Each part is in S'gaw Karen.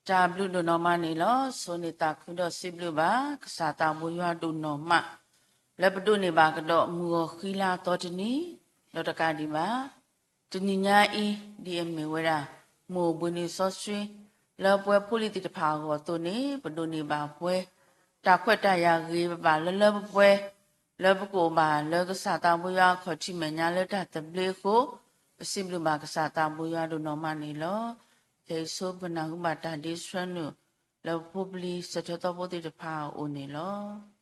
တၢ်ဘျုးဒိၣ်နီၢ်မးန့ၣ်လီၤ. ဆိၣ်ဂ့ၤသးခုဒီးစံးဘျုးဘၣ် ကစၢ်သးဘိယွၤဒိၣ်နီၢ်မး လၢပဒိးန့ၢ်ဘၣ်ကဒီးမုၢ်ဂီၤဃံလၤအသီတနံၤ ဒီးတကးဒံးဘၣ် တနံၤညါအံၤ ဒ်အမ့ၢ်ဝဲဒၣ် မိၢ်ဘှံးနံၤစီဆှံ လၢပှဲၤဖိလံၤသ့ၣ်တဖၣ်အဂီၢ်အသိးန့ၣ် ပဒိးန့ၢ်ဘၣ်ပှဲၤ တၢ်ခွဲးတၢ်ယာ်ဂ့ၤ ပဘၣ်လၢလၢပှဲၤပှဲၤ လၢပကအိၣ်ဘၣ်လၢကစၢ်သးဘိယွၤအခီၣ်ထံးမဲာ်ညါလၢတၢ်သဘျ့အဃိ ပစံးဘျုးဘၣ်ကစၢ်သးဘိယွၤဒိၣ်နီၢ်မးန့ၣ်လီၤ. ခဲအံၤဆိပနၢ်ဟူဘၣ်တၢ်ဒ့ဆှၢနုာ် လၢပဖိပလံၤစၢၤထၢၣ်သီဖိသ့ၣ်တဖၣ်အအိၣ်န့ၣ်လီၤ.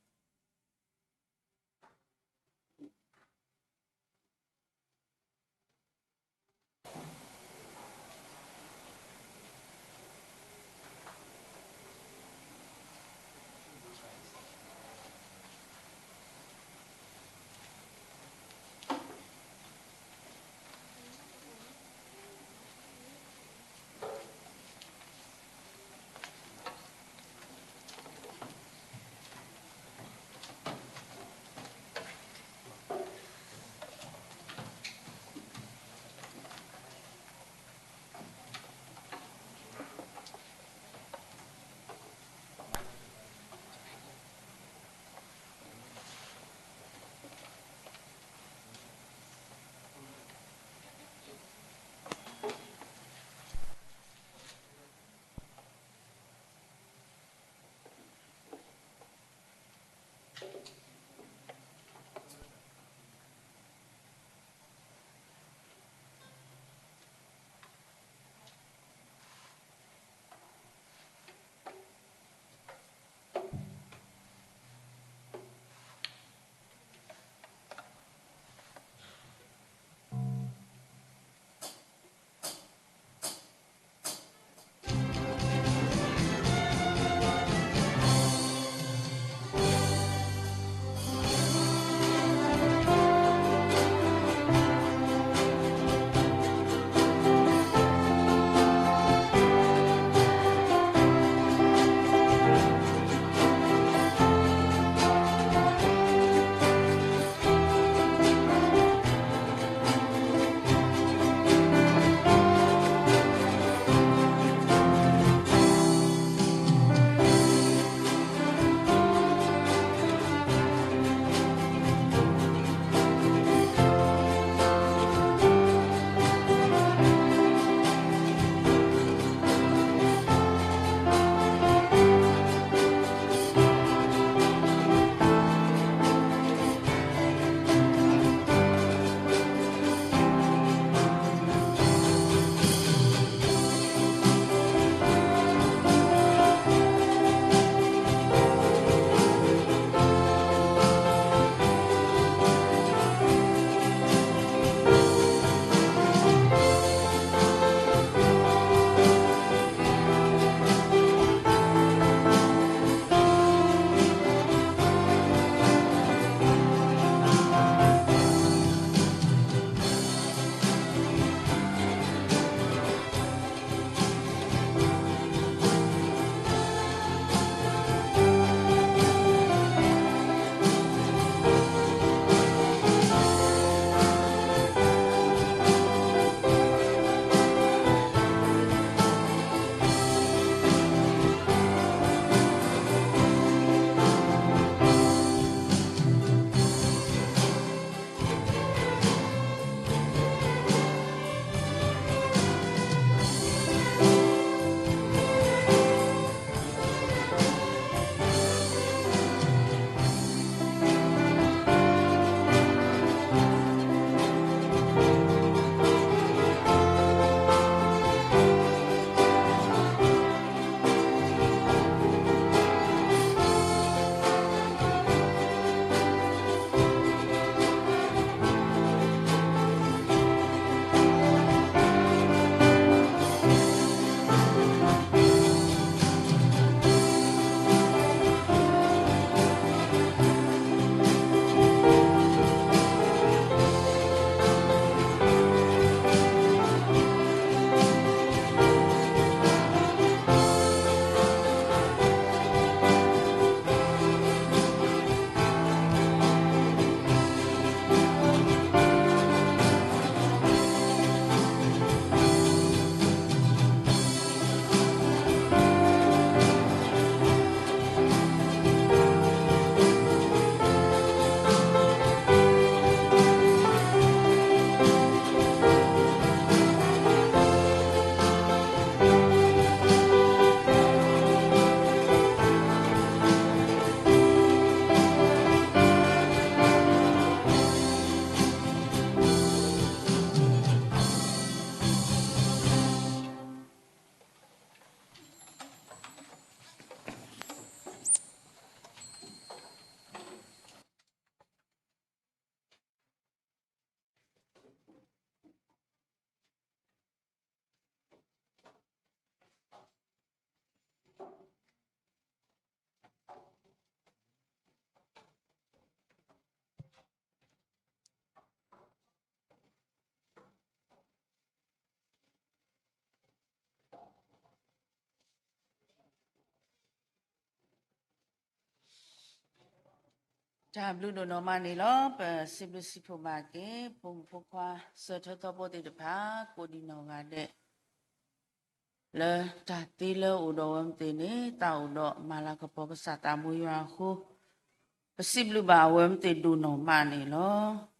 တၢ်ဘျုးဒိၣ်နီၢ်မးန့ၣ်လီၤ. ပစံးဘျုးစံးဖှိၣ်ဘၣ်က့ၤ ဖိမုၣ်ဖိခွါ စၢၤထၢသီဖိသ့ၣ်တဖၣ် ကိးဒံးနီၢ်ဂၤဒဲး လၢတၢ်သ့လၢအိၣ်ဒီးအဝဲမသ့ၣ်န့ၣ် သးအိၣ်ဒီးမၤလၤကပီၤကစၢ်သးဘိယွၤအဃိ, ပစံးဘျုးဘၣ်အဝဲမသ့ၣ်ဒိၣ်နီၢ်မးန့ၣ်လီၤ.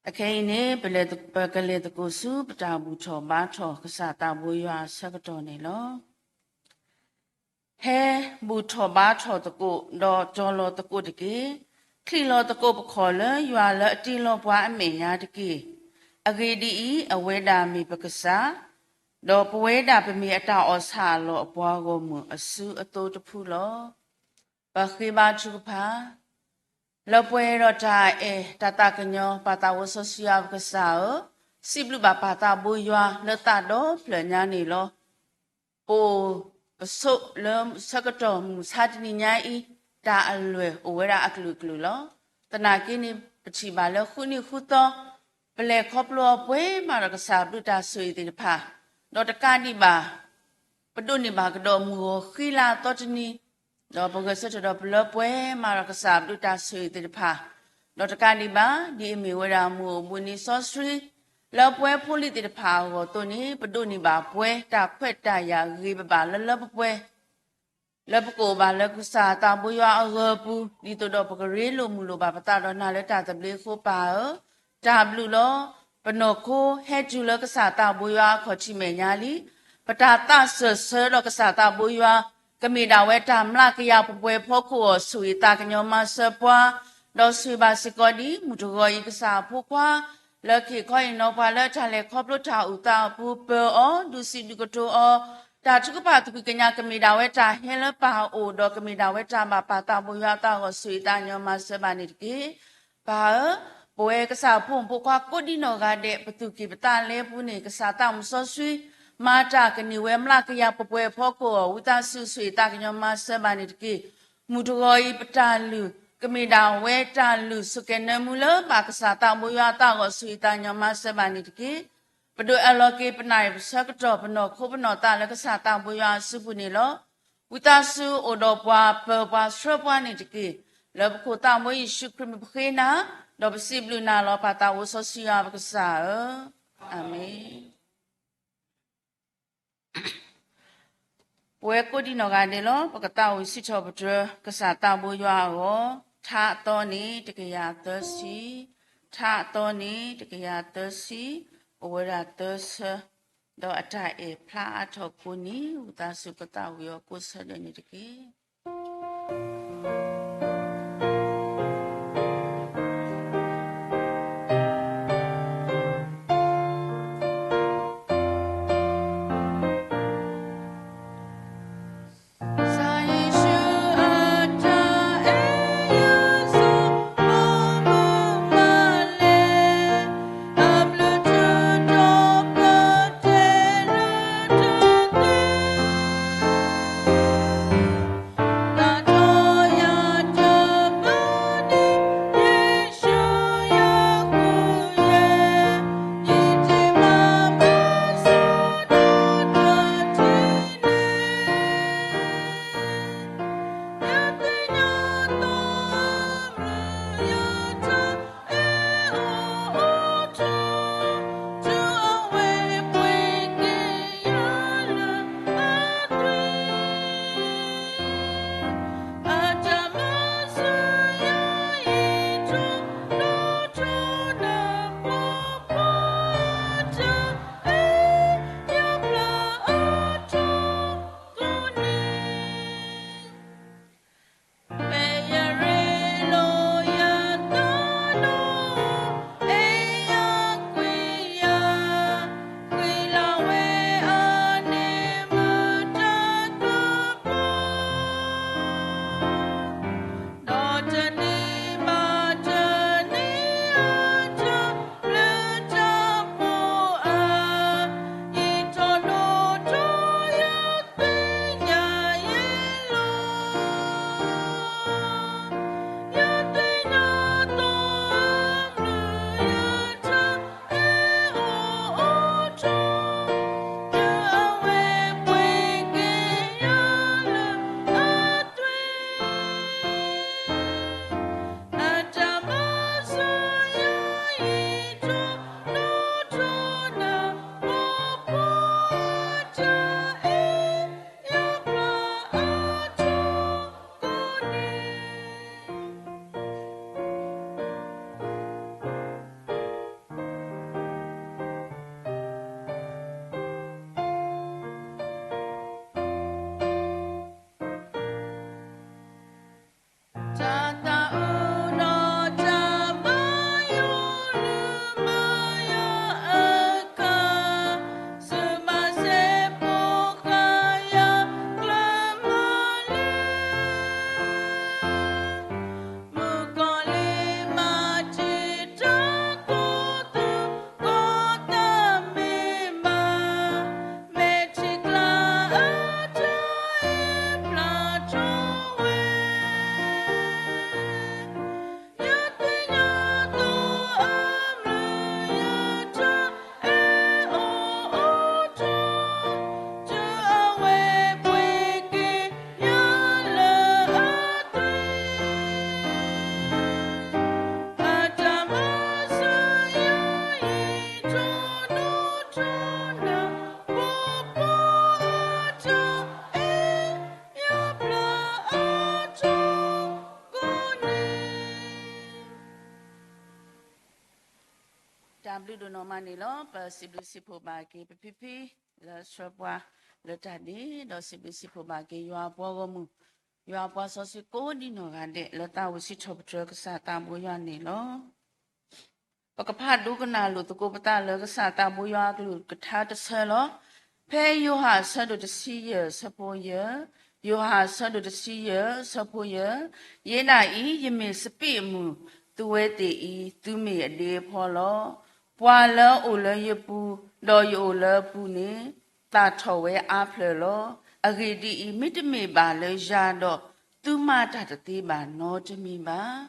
အခဲအံၤန့ၣ် ပလဲၤသ- ပကလဲၤသကိးဆူ ပတၢ်ဘူၣ်ထီၣ်ဘါထီၣ်ကစၢ်သးဘိယွၤအဆၢကတီၢ်န့ၣ်လီၤ. ဟဲဘူၣ်ထီၣ်ဘါထီၣ်သကိး ဒီးတီၤလီၤသကိးတက့ၢ်. ချံးလီၤသကိးပခီၣ်လၢယွၤလၢအတ့လီၤပှၤအမဲာ်ညါတက့ၢ်. အဂ့ၢ်ဒ်အံၤ, အဝဲဒၣ်မ့ၢ်ပကစၢ်, ဒီးပဝဲဒၣ်ပမ့ၢ်အတၢ်အီၣ်ဆၣ်အလီၢ်အပှၤဂီၢ်မုၢ်အစုအသိတဖုလီၤ. ပဃ့ဘါထုကဖၣ်, လၢပှဲၤဒီးတၢ်အဲၣ်တၢ်သးကညီၤ ပၢ်သးဝဲစီဆှံယွၤပကစၢ်ဧၢ, စံးဘျုးဘၣ်ပၢ်သးဘိယွၤလၢသးဒီဖျၢၣ်ညါန့ၣ်လီၤ. ပအိၣ်ပဆိးလၢဆၢကတီၢ်မုၢ်ဆါတနံၤညါအံၤ, တၢ်အလွဲၢ်အိၣ်ဝဲဒၣ်အကလုာ်ကလုာ်လီၤ. သနာ်က့န့ၣ် ပထံၣ်ဘၣ်လၢဃုနံၣ်ဃုသီ ပလဲၤခီဖျိအီၤပှဲၤမးဒီးကစၢ်ဘျုးတၢ်ဆိၣ်ဂ့ၤသ့ၣ်တဖၣ်, ဒီးတကးဒံးဘၣ် ပဒိးန့ၢ်ဘၣ်ကဒီးမုၢ်ဂီၤဃံလၤအသီတနံၤ, ဒီးပဂဲၤဆၢထၢၣ်ဒီးပလၢပှဲၤမးဒီးကစၢ်ဘျုးတၢ်ဆိၣ်ဂ့ၤသ့ၣ်တဖၣ်, ဒီးတကးဒံးဘၣ် ဒ်အမ့ၢ်ဝဲဒၣ်မုၢ်အိၣ်ဘှံးနံၤစီဆှံ လၢပှဲၤဖိလံၤသ့ၣ်တဖၣ်အဂီၢ်အသိးန့ၣ် ပဒိးန့ၢ်ဘၣ်ပှဲၤတၢ်ခွဲးတၢ်ယာ်ဂ့ၤဘၣ်ဘၣ်လၢလၢပှဲၤပှဲၤ လၢပကအိၣ်ဘၣ်လၢကစၢ်သးဘိယွၤအဂၢၤအပူၤ ဒ်သိးဒီးပကရ့လိာ်မုာ်လိာ်ဘၣ်ပသးဒီးနၤလၢတၢ်သဘျ့အဃိ ပၢ်ဧၢ, တၢ်ဘျုးလီၤ. ပနီၢ်ခိဟဲတုၤလၢကစၢ်သးဘိယွၤအခီၣ်ထံးမဲာ်ညါလံ. ပတၢ်သးစၢၢ်ဆၢဒီးကစၢ်သးဘိယွၤ ကမ့ၢ်ဒၣ်ဝဲတၢ်မျးကယၤပှဲၤပှဲၤအဖီခိၣ်အဂီၢ် ဆိၣ်ဂ့ၤသးကညီၤမၤစၢၤပှၤ, ဒီးဆိၣ်ဂ့ၤဘၣ်စ့ၢ်ကီးဒ်မုၢ်တဂီၤအံၤ ကစၢ်အဖိခွါ လၢကဟ့ၣ်ခီဟ့ၣ်နီၤပှၤလၢတၢ်လဲၤခီဖျိတၢ်အုၣ်သးအပူၤ ပၢၤအီၤ ဒုးစံးဒုးကတိၤအီၤ, တၢ်ထုကဖၣ်သကွံၢ်ကညး ကမ့ၢ်ဒၣ်ဝဲတၢ်ဟဲလၢပၢ်အအိၣ် ဒီးကမ့ၢ်ဒၣ်ဝဲတၢ်ဘၣ်ပၢ်သးဘိယွၤအသးအဂီၢ် ဆိၣ်ဂ့ၤသးကညီၤမၤစၢၤဘၣ်န့ၣ်တက့ၢ်. ပၢ်ဧၢ, ပဝဲကစၢ်ဖိမုၣ်ဖိခွါကိးဒံနီၢ်ဂၤဒဲး ပသူၣ်ကံၢ်ပသးလဲပူၤန့ၣ် ကစၢ်သးမုၢ်စီဆှံ မၤတၢ်ကန့ၢ်ဝဲမျးကယၤပှဲၤပှဲၤအဖီခိၣ်အဂီၢ် ဝံသးစူၤဆိၣ်ဂ့ၤသးကညီၤမၤစၢၤဘၣ်န့ၣ်တက့ၢ်. မုၢ်တဂီၤအံၤပတၢ်လုၢ် ကမ့ၢ်ဒၣ်ဝဲတၢ်လုၢ်ဆိၣ်ကဲၤနၢမူလၢဘၣ်ကစၢ်သးဘိယွၤအသးအဂီၢ် ဆိၣ်ဂ့ၤသးကညီၤမၤစၢၤဘၣ်န့ၣ်တက့ၢ်. ပဒိးအၢၣ်လီၤက့ၤပနၣ်ရံၣ်ပဆၢကတီၢ် ပနီၢ်ခိပနီၢ်သးလၢကစၢ်သးဘိယွၤအစုပူၤန့ၣ်လီၤ. ဝံသးစူၤအိၣ်ဒီးပှၤ ပၢၤပှၤဆှၢပှၤန့ၣ်တက့ၢ်. လၢပခိၣ်သးဘိယ့ၣ်ၡူးခရံာ်မံၤပဃ့နၤ, ဒီးပစံးဘျုးနၤလီၤ ပၢ်သးဝဲစီဆှံယွၤပကစၢ်ဧၢ, အၤမ့ၣ်. ပဝဲကိးဒံနီၢ်ဂၤဒဲးလီၤ ပကသးဝံၣ်စံးထီၣ်ပတြၢၤ ကစၢ်သးဘိယွၤအဂီၢ်, ထါအသီန့ၣ် တကယၤသၢဆံ, ထါအသီန့ၣ် တကယၤသၢဆံ, အိၣ်ဝဲဒၣ်သၢဆၢ, ဒီးအတၢ်အဲၣ်ဖျါအါထီၣ်ကိးနံၤ ဝံသးစူၤပသးဝံၣ်အီၤကိးဆၢဒဲးန့ၣ်တက့ၢ်. တၢ်သးအုးဒီးတၢ်ဘါယွၤ လုၢ်မၤယၤအခါ, သုးမီၤစ့ၢ်ဖိဃာ်ယၤ ကျၢၢ်မၤလၢ မုၣ်ကီၤလံၤမၤတံာ်တာ် ကိးသူၣ်ကိးသးမ့ၢ်ဘၣ်, မဲာ်ထံကျါအတၢ်အ့ၣ်ဖျါထီၣ်ဝဲ ယသ့ၣ်ညါသိးအမုာ် ယတၢ်အဲၣ်အိၣ်အိၣ်ထီၣ်, တုၤအဝဲပှ့ၤက့ၤယၤလၢအသွံၣ်, အတၢ်မၤစၢၤယၤအံၤ ထီၣ်ဒိၣ်ထီၣ်နၢ် ပှၤပှၤအတၢ်အဲၣ် ယၤဖျါအါထီၣ်ကိးနံၤ. တၢ်ဘျုးဒိၣ်နီၢ်မးန့ၣ်လီၤ. ပစံးဘျုးစံးဖှိၣ်ဘၣ်က့ၤပဖံဖံ လၢဆှၢပှၤလၢတၢ်န့ၣ်, ဒီးစံးဘျုးစံးဖှိၣ်ဘၣ်က့ၤယွၤအပှၤဂီၢ်မုၢ်, ယွၤအပှၤစီဆှံကိးဒံနီၢ်ဂၤဒဲး လၢသးဝံၣ်စံးထီၣ်ပတြၢၤကစၢ်သးဘိယွၤန့ၣ်လီၤ. ပကဖးဒိကနၣ်လိာ်သကိးပသးလၢကစၢ်သးဘိယွၤအကလုၢ်ကထါတဆၢလီၤ. ဖဲယိၤဟၣ်အဆၢဒိၣ်တဆံယဲၢ်အဆၢဖိယဲၢ်, ယိၤဟၣ်အဆၢဒိၣ်တဆံယဲၢ်အဆၢဖိယဲၢ်, ယဲဒၣ်အံၤ ယမ့ၢ်စပံးအမုၢ်, သုဝဲသ့ၣ်အံၤ သုမ့ၢ်အဒ့အဖီလီၤ. ပှၤလၢအအိၣ်လၢယပူၤ, ဒီးယအိၣ်လၢအပူၤန့ၣ် သၣ်ထီၣ်ဝဲအါဖျၢၣ်လီၤ. အဂ့ၢ်ဒ်အံၤ, မ့တမ့ၢ်ဘၣ်လၢယၤဒီး, သုမၤတၢ်တသ့ဘၣ်နီတမံၤဘၣ်.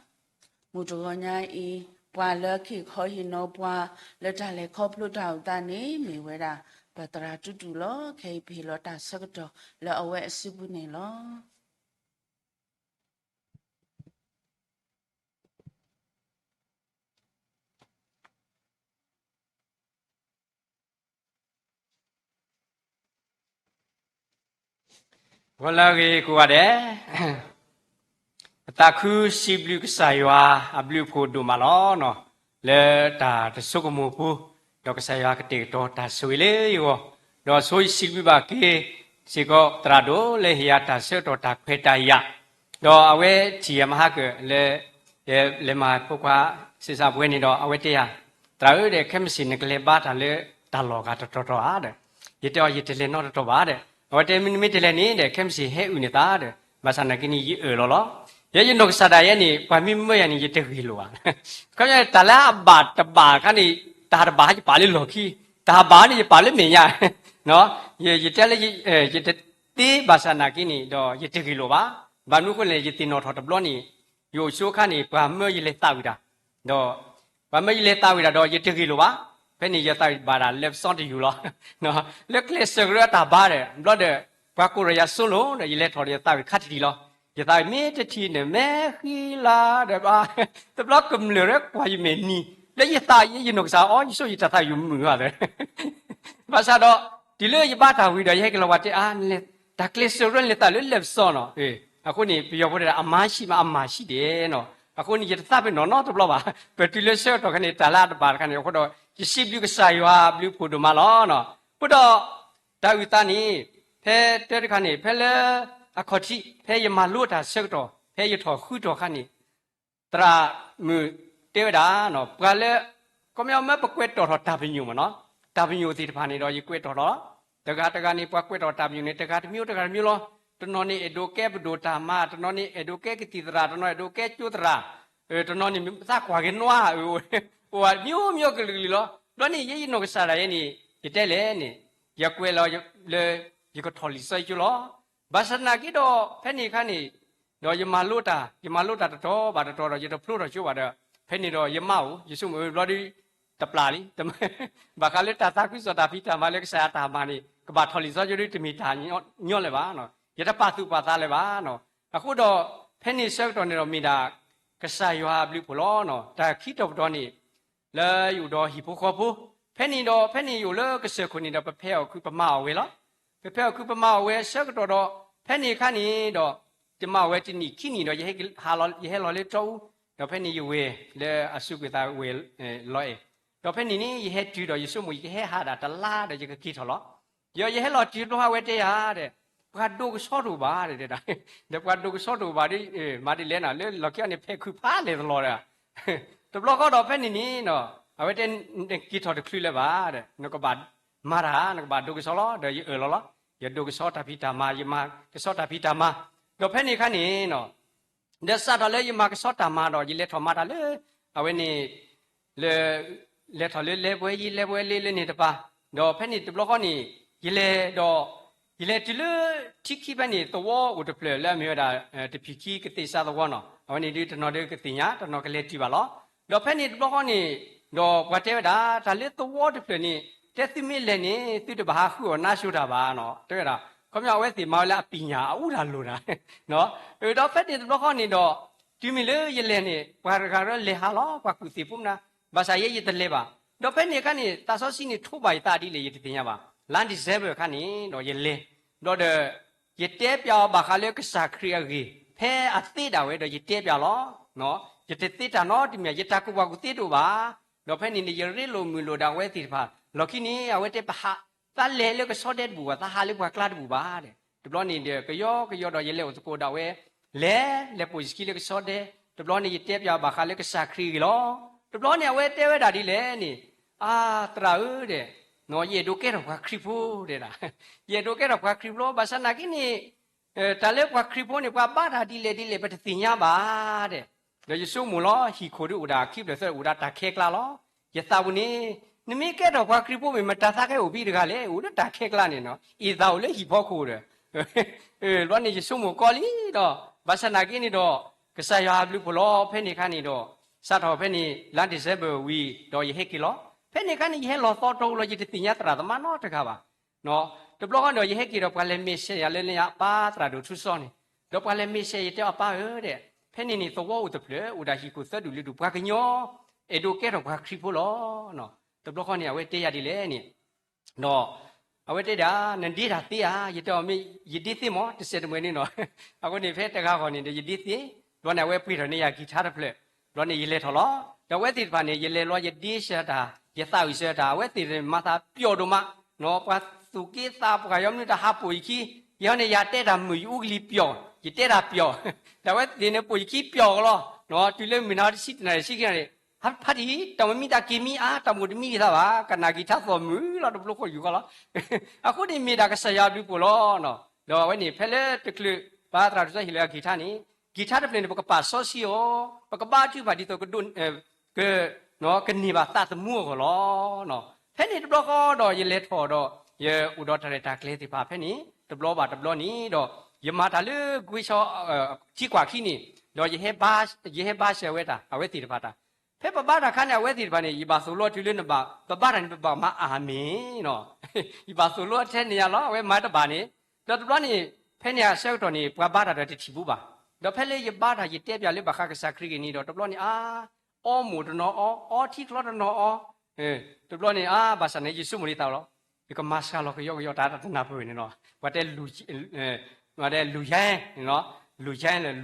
မုၢ်တဂီၤညါအံၤ, ပှၤလၢကဟ့ၣ်ခီဟ့ၣ်နီၤပှၤ လၢတၢ်လဲၤခီဖျိတၢ်အိၣ်သးန့ၣ် မ့ၢ်ဝဲဒၣ် ပသရၣ်တူတူလီၤ. ခဲအံၤပဟ့ၣ်လီၤတၢ်ဆၢကတီၢ်လၢအဝဲအစုပူၤန့ၣ်လီၤ. ဂီၤလၢအဂ့ၤကိးဂၤဒဲး, ပသးခုစံးဘျုးကစၢ်ယွၤအဘျုးအဖှိၣ်ဒိၣ်မးလီၤ. လၢတၢ်တဆိကမိၣ်အပူၤ, ဒီးကစၢ်ယွၤကတဲာ်ကတီၤတၢ်ဆိၣ်ဂ့ၤလၢယဂီၢ်, ဒီးဆိစံးဘျုးဘၣ်က့ၤစ့ၢ်ကီးသရၣ်ဒိၣ်လၢဟ့ၣ်ယၤတၢ်ဆၢကတီၢ်တၢ်ခွဲးတၢ်ယာ်, ဒီးအဝဲထံၣ်ယၤမဟါကၢၣ်လၢ လဲၤမၤဖိခွါစံးစးပဝဲန့ၣ်ဒီး အဝဲတဲယၤ, သရၣ်ဧၢဒီး ခဲမုၢ်ဆ့ၣ်နကလဲၤဘါတၢ်လၢတၢ်လီၢ်ဂၤတတီၤတီၤဧါဒီး, ယတဲအီၤ ယတလဲၤနီတတီၤဘၣ်ဒီး, အဝဲတဲ မ့ၢ်နမ့ၢ်တလဲၤန့ၣ်ဒီး ခဲမုၢ်ဆ့ၣ်ဟဲအုၣ်န့ၢ်သးဒီး, ဘၣ်ဆၣ်နာ်က့န့ၣ် ယအၢၣ်လီၤလီၤ. ယဲယနီၢ်ကစၢ်ဒၣ်ယဲန့ၣ် ပှၤမ့ၢ်မၢယၤန့ၣ် ယတဂ့ၢ်လိာ်ဘၣ်. ခီဖျိတၢ်လၢအဘၣ်တဘၣ်အခါန့ၣ် တၢ်တဘၣ်ယပာ်လၢလီၢ်ခံ, တၢ်ဘၣ်န့ၣ်ယပာ်လၢမဲာ်ညါ, ယတဲလၢ ယတသ့ဘၣ်ဆၣ်နာ်က့န့ၣ်ဒီး ယတဂ့ၢ်လိာ်ဘၣ်. ဘၣ်မနုၤအဃိလဲၣ် ယသ့ၣ်နီၣ်ထီၣ်တဘျီန့ၣ်, ယအိၣ်ဆိအခါန့ၣ် ပှၤမၢယလဲၤသးဝံၣ်တၢ်, ဒီး ပှၤမၢယလဲၤသးဝံၣ်တၢ်ဒီး ယတဂ့ၢ်လိာ်ဘၣ်. ဖဲန့ၣ် ယသးဝံၣ်ဘၣ်ဒၣ်လၢပစီတယူၤလီၤ. လၢကျဲးစၢးကရၢအတၢ်ဘါဒီး ဘျီဒီး ပှၤကိးထီၣ်ယၤစိလိၤဒီး ယလဲၤထီၣ်ဒီးယသးဝံၣ်ခါတထံၣ်လီၤ. ယသးဝံၣ်မ့ၢ်တထံၣ်န့ၣ် မဲာ်ဃံလၤဒီး တဘျီကမျၢၢ်ရဲကွၢ်ယမဲာ်နံၤ, လၢယသးဝံၣ် ယနီၢ်ကစၢ်အီၤ ယဆိယတၢ်သးဝံၣ်မုာ်ဘၣ်သၢ ဘၣ်ဆၣ်ဒီး တုၤလၢယဘါတၢ်ဝံၤဒီး ယဟဲက့ၤလီၤဝဲတဲအါ, တၢ်ကျဲးစၢးကရၢလဲၤသးလၢလၢပစီနီၤ. အဃိန့ၣ် ပယီၤဖိတဲဒၣ် အမၤရှံမး အမၤရှံဒဲးနီၤ. အဃိန့ၣ် ယတသးပ့ၤနီၣ်နီတဘျီဘၣ်. ပတုၤလၢဆၢကတီၢ်ခါန့ၣ် တၢ်လၢအတဘၣ်တခါန့ၣ် အဃိဒီး ယစံးဘျုးကစၢ်ယွၤအဘျုးအဖှိၣ်ဒိၣ်မးလီၤ. အဃိဒီး တၢ်အုၣ်သးန့ၣ် ဖဲတၢတခါန့ၣ် ဖဲလၢအခီၣ်ထံး ဖဲယမၤလိတၢ်ဆၢကတီၢ် ဖဲယထီၣ်ဃုထီၣ်ခါန့ၣ် သရၣ်မုၣ်တဲဝဲဒၣ်, ပှၤလၢ ခီပညီမ့ၢ်ပကွဲးထီၣ်ထီၣ်တၢ်ပညိၣ်မးနီၤ, တၢ်ပညိၣ်သ့ၣ်တဖၣ်န့ၣ်ဒီး ယကွဲးထီၣ်ထီၣ်လီၤ. တဂၤတဂၤန့ၣ် ပှၤကွဲးထီၣ်တၢ်ပညိၣ်န့ၣ် တဂၤတမံၤတဂၤတမံၤလီၤ. တနီၤန့ၣ်အဲၣ်ဒိးကဲပဒိၣ်တၢ်မၤ, တနီၤန့ၣ်အဲၣ်ဒိးကဲကသံၣ်သရၣ်, တနီၤန့ၣ်အဲၣ်ဒိးကဲကၠိသရၣ်, တနီၤန့ၣ်သးကွၢ်က့ၤနွါ, အိၣ်ဝဲမျိုးမျိုးကလုာ်ကလုာ်လီၤ. ဘျီန့ၣ် ယဲယနီၢ်ကစၢ်ဒၣ်ယဲန့ၣ် ယတဲလဲၣ်န့ၣ် ယကွဲးလီၤလၢ ယကထီၣ်လံာ်စီဆှံကၠိလီၤ. ဘၣ်ဆၣ်သနာ်က့ဒီး ဖဲန့ၣ်အခါန့ၣ် ဒီးယမၤလိတၢ်, ယမၤလိတၢ်တတီၤဘၣ်တတီၤဒီး ယတဖျိထီၣ်ကၠိဘၣ်ဒီး ဖဲန့ၣ်ဒီးယမါအိၣ် ယဆိကမိၣ်ဘျီဒု တပျၢ်လံ, ဘၣ်ဃးလၢတၢ်သးခုကစီၣ်တၢ်ဖံးတၢ်မၤလၢကစၢ်ယွၤတၢ်မၤန့ၣ် ကဘၣ်ထီၣ်လံာ်စီဆှံကၠိဒု တမ့ၢ်တၢ်ညီလၢၤဘၣ်. ယတပာ်သူၣ်ပာ်သးလၢၤဘၣ်. အဃိဒီး ဖဲန့ၣ်ဆၢကတီၢ်န့ၣ်ဒီးမ့ၢ်ဒၣ် ကစၢ်ယွၤအဘျုးအဖှိၣ်လီၤ. တၢ်ခံတီၤပတီၤန့ၣ် လၢယအိၣ်ဒီးဟံၣ်ဖိဃီဖိ, ဖဲန့ၣ်ဒီး ဖဲန့ၣ်ယအိၣ်လၢကစၢၢ်ခိၣ်န့ၣ်ဒီး ပဖဲအီၣ်ခုးပမၤအီၣ်ဝဲလီၤ. ပဖဲအီၣ်ခုးပမၤအီၣ်ဝဲဆၢကတီၢ်ဒီး ဖဲန့ၣ်အခါန့ၣ်ဒီး ယမၤအီၣ်ဝဲတနံၣ်ခံနံၣ်ဒီး ယဟဲလီၤလၢတီအူ, ဒီးဖဲန့ၣ်ယဝဲၢ်လၢအစူးကွံာ်သးဝဲၢ်လီၤအဲၣ်, ဒီးဖဲန့ၣ်န့ၣ် ယဟဲတုၤဒီး ယဆိကမိၣ် ယကဟဲဟးဒၣ်တလါဒီး ယကက့ၤထီၣ်လီၤ. ဒီးယဟဲလီၤတုၤတဘျီ အဝဲတဲယၤဒီး ပှၤဒိးကဆီတအိၣ်ဘၣ်တဲဒၣ်, ဒီးပှၤဒိးကဆီတအိၣ်ဘၣ်ဒီး မၤဒ်လဲၣ်နီၤ လၢလီၢ်ခံအံၤန့ၣ် ဖဲခုးဖးလဲၣ်တလီၤဒီး တဘျီဃီဒီးဖဲန့ၣ်န့ၣ်နီၤ အဝဲတဲ နက့ၤထီၣ်တချုးလၢၤဘၣ်ဒီး နကဘၣ်မၤတၢ် နကဘၣ်ဒိးကဆီလီၤ ဒီးယအၢၣ်လီၤလီၤ ယဒိးကဆီတၢ်ဖံးတၢ်မၤ ယမၤကဆီတၢ်ဖံးတၢ်မၤ ဒီးဖဲန့ၣ်အခါန့ၣ်နီၤ ဒီးစးထီၣ်လၢယမၤကဆီတၢ်မၤဒီး ယလဲၤထီၣ်မၤတၢ်လၢ အဝဲန့ၣ် လၢ လဲၤထီၣ်လၢလဲၤပှဲၤယံၤလဲၤပှဲၤလ့လၢန့ၣ်တပၤ, ဒီးဖဲန့ၣ်တဘျီဃီန့ၣ် ယလဲၤဒီး ယလဲၤတုၤလၢထံခံဖဲန့ၣ် သဝီအိၣ်တဖျၢၣ်လၢအမ့ၢ်ဝဲဒၣ် တဖံးခံကသ့ၣ်စးသဝီနီၤ အဝဲန့ၣ်ဒုးတနီၤဒုးကသ့ၣ်ညါ တနီၤကလဲၤတုၤဘၣ်လီၤ. ဒီးဖဲန့ၣ်တဘျီဃီန့ၣ် ဒီးပှၤတဲဝဲဒၣ် တၢ်လၢသဝီတဖျၢၣ်န့ၣ် တဲသုမ့ၢ်လဲၤန့ၣ် သုတဘၣ်ဟးဃုအီၣ်နါစိၤတၢ်ဘၣ်နီၤ တဲဝဲဒၣ် ခီပညီအဝဲသ့ၣ်မၤဝဲလၢအပံၢ်ညၣ်အအူတၢ်လိၣ်တၢ် ဒီးဖဲန့ၣ်တဘျီဃီန့ၣ်ဒီး တုၤမ့ၢ်လၢယလဲၤန့ၣ် ပှၤတဂၤရၢလဲၤဟးလီၤ ပှၤကူၣ်သ့ၣ်ဖိမနၤ ဘၣ်ဆၣ်ယဲယတလဲၤဘၣ်. ဒီးဖဲန့ၣ်အခါန့ၣ် သးစီဆှံန့ၣ်ထိးဘၣ်ယသးဒ်လဲၣ် ယတသ့ၣ်ညါဘၣ်. လါ December အခါန့ၣ်ဒီးယလဲၤ ဒီးဒီး ယတဲပျးအီၤဘၣ်ဃးလၢကစၢ်ခရံာ်အဂ့ၢ် ဖဲအသ့ဒၣ်ဝဲဒီးယတဲပျးလီၤ. ယတသ့တၢ်နီတမံၤ ယတၢ်ကူၣ်ဘၣ်ကူၣ်သ့တအိၣ်ဘၣ်. ဒီးဖဲန့ၣ်န့ၣ် ယရ့လိာ်မုာ်လိာ်ဒၣ်ဝဲသ့ၣ်တဖၣ် လီၢ်ခံန့ၣ် အဝဲတဲပဟး သးလဲၤလၢကဆီဒဲတဘူၣ်ဘၣ် သးဟးလၢပှၤကျါတဘူၣ်ဘၣ်. တဘျီန့ၣ်ဒီး ကယီကယီဒီးယလဲၤအိၣ်သကိးဒၣ်ဝဲ လဲၤ လဲၤပိာ်ယခံလၢကဆီဒဲ တဘျီန့ၣ် ယတဲပျးဘၣ်ဃးလၢကစၢ်ခရံာ်အဂ့ၢ်လီၤ. တဘျီန့ၣ် အဝဲတဲဝဲဒၣ်ဒ်လဲၣ်န့ၣ် အါ သရၣ်ဧၢဒီး ယအဲၣ်ဒိးကဲထီၣ်ပှၤခရံာ်ဖိတဲဒၣ် ယအဲၣ်ဒိးကဲထီၣ်ပှၤခရံာ်ဖိလီၤ. ဘၣ်ဆၣ်နာ်က့န့ၣ် တၢ်လၢပှၤခရံာ်ဖိန့ၣ် ပှၤဘါတၢ်ဒ်လဲၣ်ဒ်လဲၣ် ပတသ့ၣ်ညါဘၣ်ဒီး ဒီးယဆိကမိၣ်လီၤ ဟံၣ်ခိၣ်ဒုးအိၣ်ဒၣ်ခံဖျၢၣ်သၢ အိၣ်ဒၣ်တၢ်ခဲကျါလီၤ. ယသးပူၤန့ၣ် နမ့ၢ်ကဲထီၣ်ပှၤခရံာ်ဖိမ့ၢ် မတၤသးကဲအိၣ်ဘံတဂၤလဲၣ် အိၣ်လၢတၢ်ခဲကျါန့ၣ်နီၤ အ့ၣ်သးအိၣ်လၢဟံၣ်ဖီခိၣ်ဒီး ဘျီန့ၣ်ယဆိကမိၣ်ကီလံဒီး ဘၣ်ဆၣ်နာ်က့န့ၣ်ဒီး ကစၢ်ယွၤအဘျုးဖှိၣ်လီၤ. ဖဲန့ၣ်အခါန့ၣ်ဒီး စးထီၣ်ဖဲန့ၣ် လါ December ဝံၤဒီးယဟဲက့ၤလီၤ. ဖဲန့ၣ်အခါန့ၣ် ယဟဲလီၤသီတီၤလီၤ ယတသ့ၣ်ညါသရၣ်သမါနီတဂၤဘၣ်. တဘျီဃီဒီး ယဟဲက့ၤဒီးပှၤလဲၤမ့ၢ်စဲးယၤလၢန့ၣ် အပၢ်သရၣ်ဒိၣ်ထူစီန့ၣ် ဒီးပှၤလဲၤမ့ၢ်စဲးယတဲအီၤ ပၢ်ဧၢဒီး ဖဲန့ၣ်န့ၣ် သဝီအိၣ်တဖျၢၣ် အိၣ်ဒၣ်ဟံၣ်ခိၣ်သၢဒူၣ်လွံၢ်ဒူၣ် ပှၤကညီ အဲၣ်ဒိးကဲထီၣ်ပှၤခရံာ်ဖိလီၤ. တဘျီဃီန့ၣ် အဝဲတဲယၤဒ်လဲၣ်န့ၣ် ဒီး အဝဲတဲဒၣ် နဒ့တၢ်သ့ဧါ ယတဲအီၤမ့ၢ် ယဒ့သ့မး တစဲးတမှဲၤန့ၣ်နီၤ အဃိန့ၣ် ဖဲတဂၤဂီၢ်န့ၣ်ဒီး ယဒ့သ့ ဘျီန့ၣ် အဝဲပှ့ၤထီၣ်န့ၢ်ယၤကံၤထါတဖျၢၣ် ဘျီန့ၣ် ယလဲၤထီၣ်လီၤ. ဒီးအဝဲသ့ၣ်တဖၣ်န့ၣ် ယလဲၤလီၤ ယဒ့စၢၤတၢ် ယသးဝံၣ်စၢၤတၢ် အဝဲသ့ၣ်မၤသးပျီဒိၣ်မး ပှၤသူၣ်က့သးပှၢ် ယီမနုၤတၢ်ဟးပိာ်ယခံ ယဟီန့ၣ် ယတဲတၢ်မုာ် ယအူကလံၤပျီ ယတဲတၢ်ပျီ ဒီးအဝဲသ့ၣ်န့ၣ် ပိာ်ယခံပျီကလီၤ တုၤလၢမုၢ်နၤတဆံတနၣ်ရံၣ်ဆံခံနၣ်ရံၣ် ဖါတံၢ် တၢ်မမံသးက့ၤမံအါ တၢ်မိၣ်တမံသးဘၣ် ကနၣ်ကံၤထါသီၣ်မုာ်လီၤ တဘျီဃီယူၢ်ဃီလီၤ အဃိန့ၣ်မ့ၢ်ဒၣ်ကစၢ်ယွၤအဘျုးဖှိၣ်လီၤ. ဒီးအဝဲန့ၣ် ဖဲလၢတချုး ပၢ်သရၣ်ဒိၣ်ထူစီဟ့ၣ်လီၤကံၤထါန့ၣ် ကံၤထါတဖျၢၣ်န့ၣ် ပကပာ်စီဆှံအီၤ ပကဘါထုကဖၣ်ဒ်သိး က ကန့ၢ်ဘၣ်သးသမူအဂီၢ်လီၤ. ဖဲန့ၣ်တဘျီဃီဒီး ယလဲၤထီၣ်ဒီး ယအိၣ်ဒီးတၢ်ရဲၣ်တၢ်ကျဲၤသ့ၣ်တဖၣ်ဖဲန့ၣ် တဘျီဘၣ်တဘျီန့ၣ်ဒီး ယမၤတၢ်လၢကွ့ဆီ ထံကွၢ်ခံန့ၣ် ဒီး ယဟဲဘါစၢၤဝဲတၢ် အဝဲသ့ၣ်တဖၣ်တၢ် ဖဲပဘါတၢ်အခါန့ၣ် အဝဲသ့ၣ်တဖၣ်န့ၣ် ယဘၣ်သိၣ်လိတုၤလၢနဘၣ် ပဘါတၢ်န့ၣ် ပဘၣ်မၤအၤမ့ၣ်နီၤ ယဘၣ်သိၣ်လိထဲန့ၣ်ယါလီၤ အဝဲမၤတဘၣ်န့ၣ် ဒီးတဘျီန့ၣ် ဖဲန့ၣ်အဆၢကတီၢ်န့ၣ် ပှၤဘါတၢ်ဒီးတထံၣ်ဘူးဘၣ်. ဒီးဖဲလၢယဘါတၢ် ယတဲပျးလၢဘၣ်ဃးကစၢ်ခရံာ်ဂ့ၢ်န့ၣ်ဒီး တဘျီန့ၣ်အါ အီမိၢ်တနီၤအီ အီထံချီတနီၤအီ တဘျီန့ၣ်အါ ဘၣ်ဆၣ်န့ၣ် ယဆိကမိၣ်ဒ်သိးလီၤ ယကမၤစှၤလီၤကယီကယီတၢ်တနၢ်ပၢၢ်န့ၣ်နီၤ ပှၤတဲ လူၤယဲန့ၣ်နီၤ လူၤယဲလၢ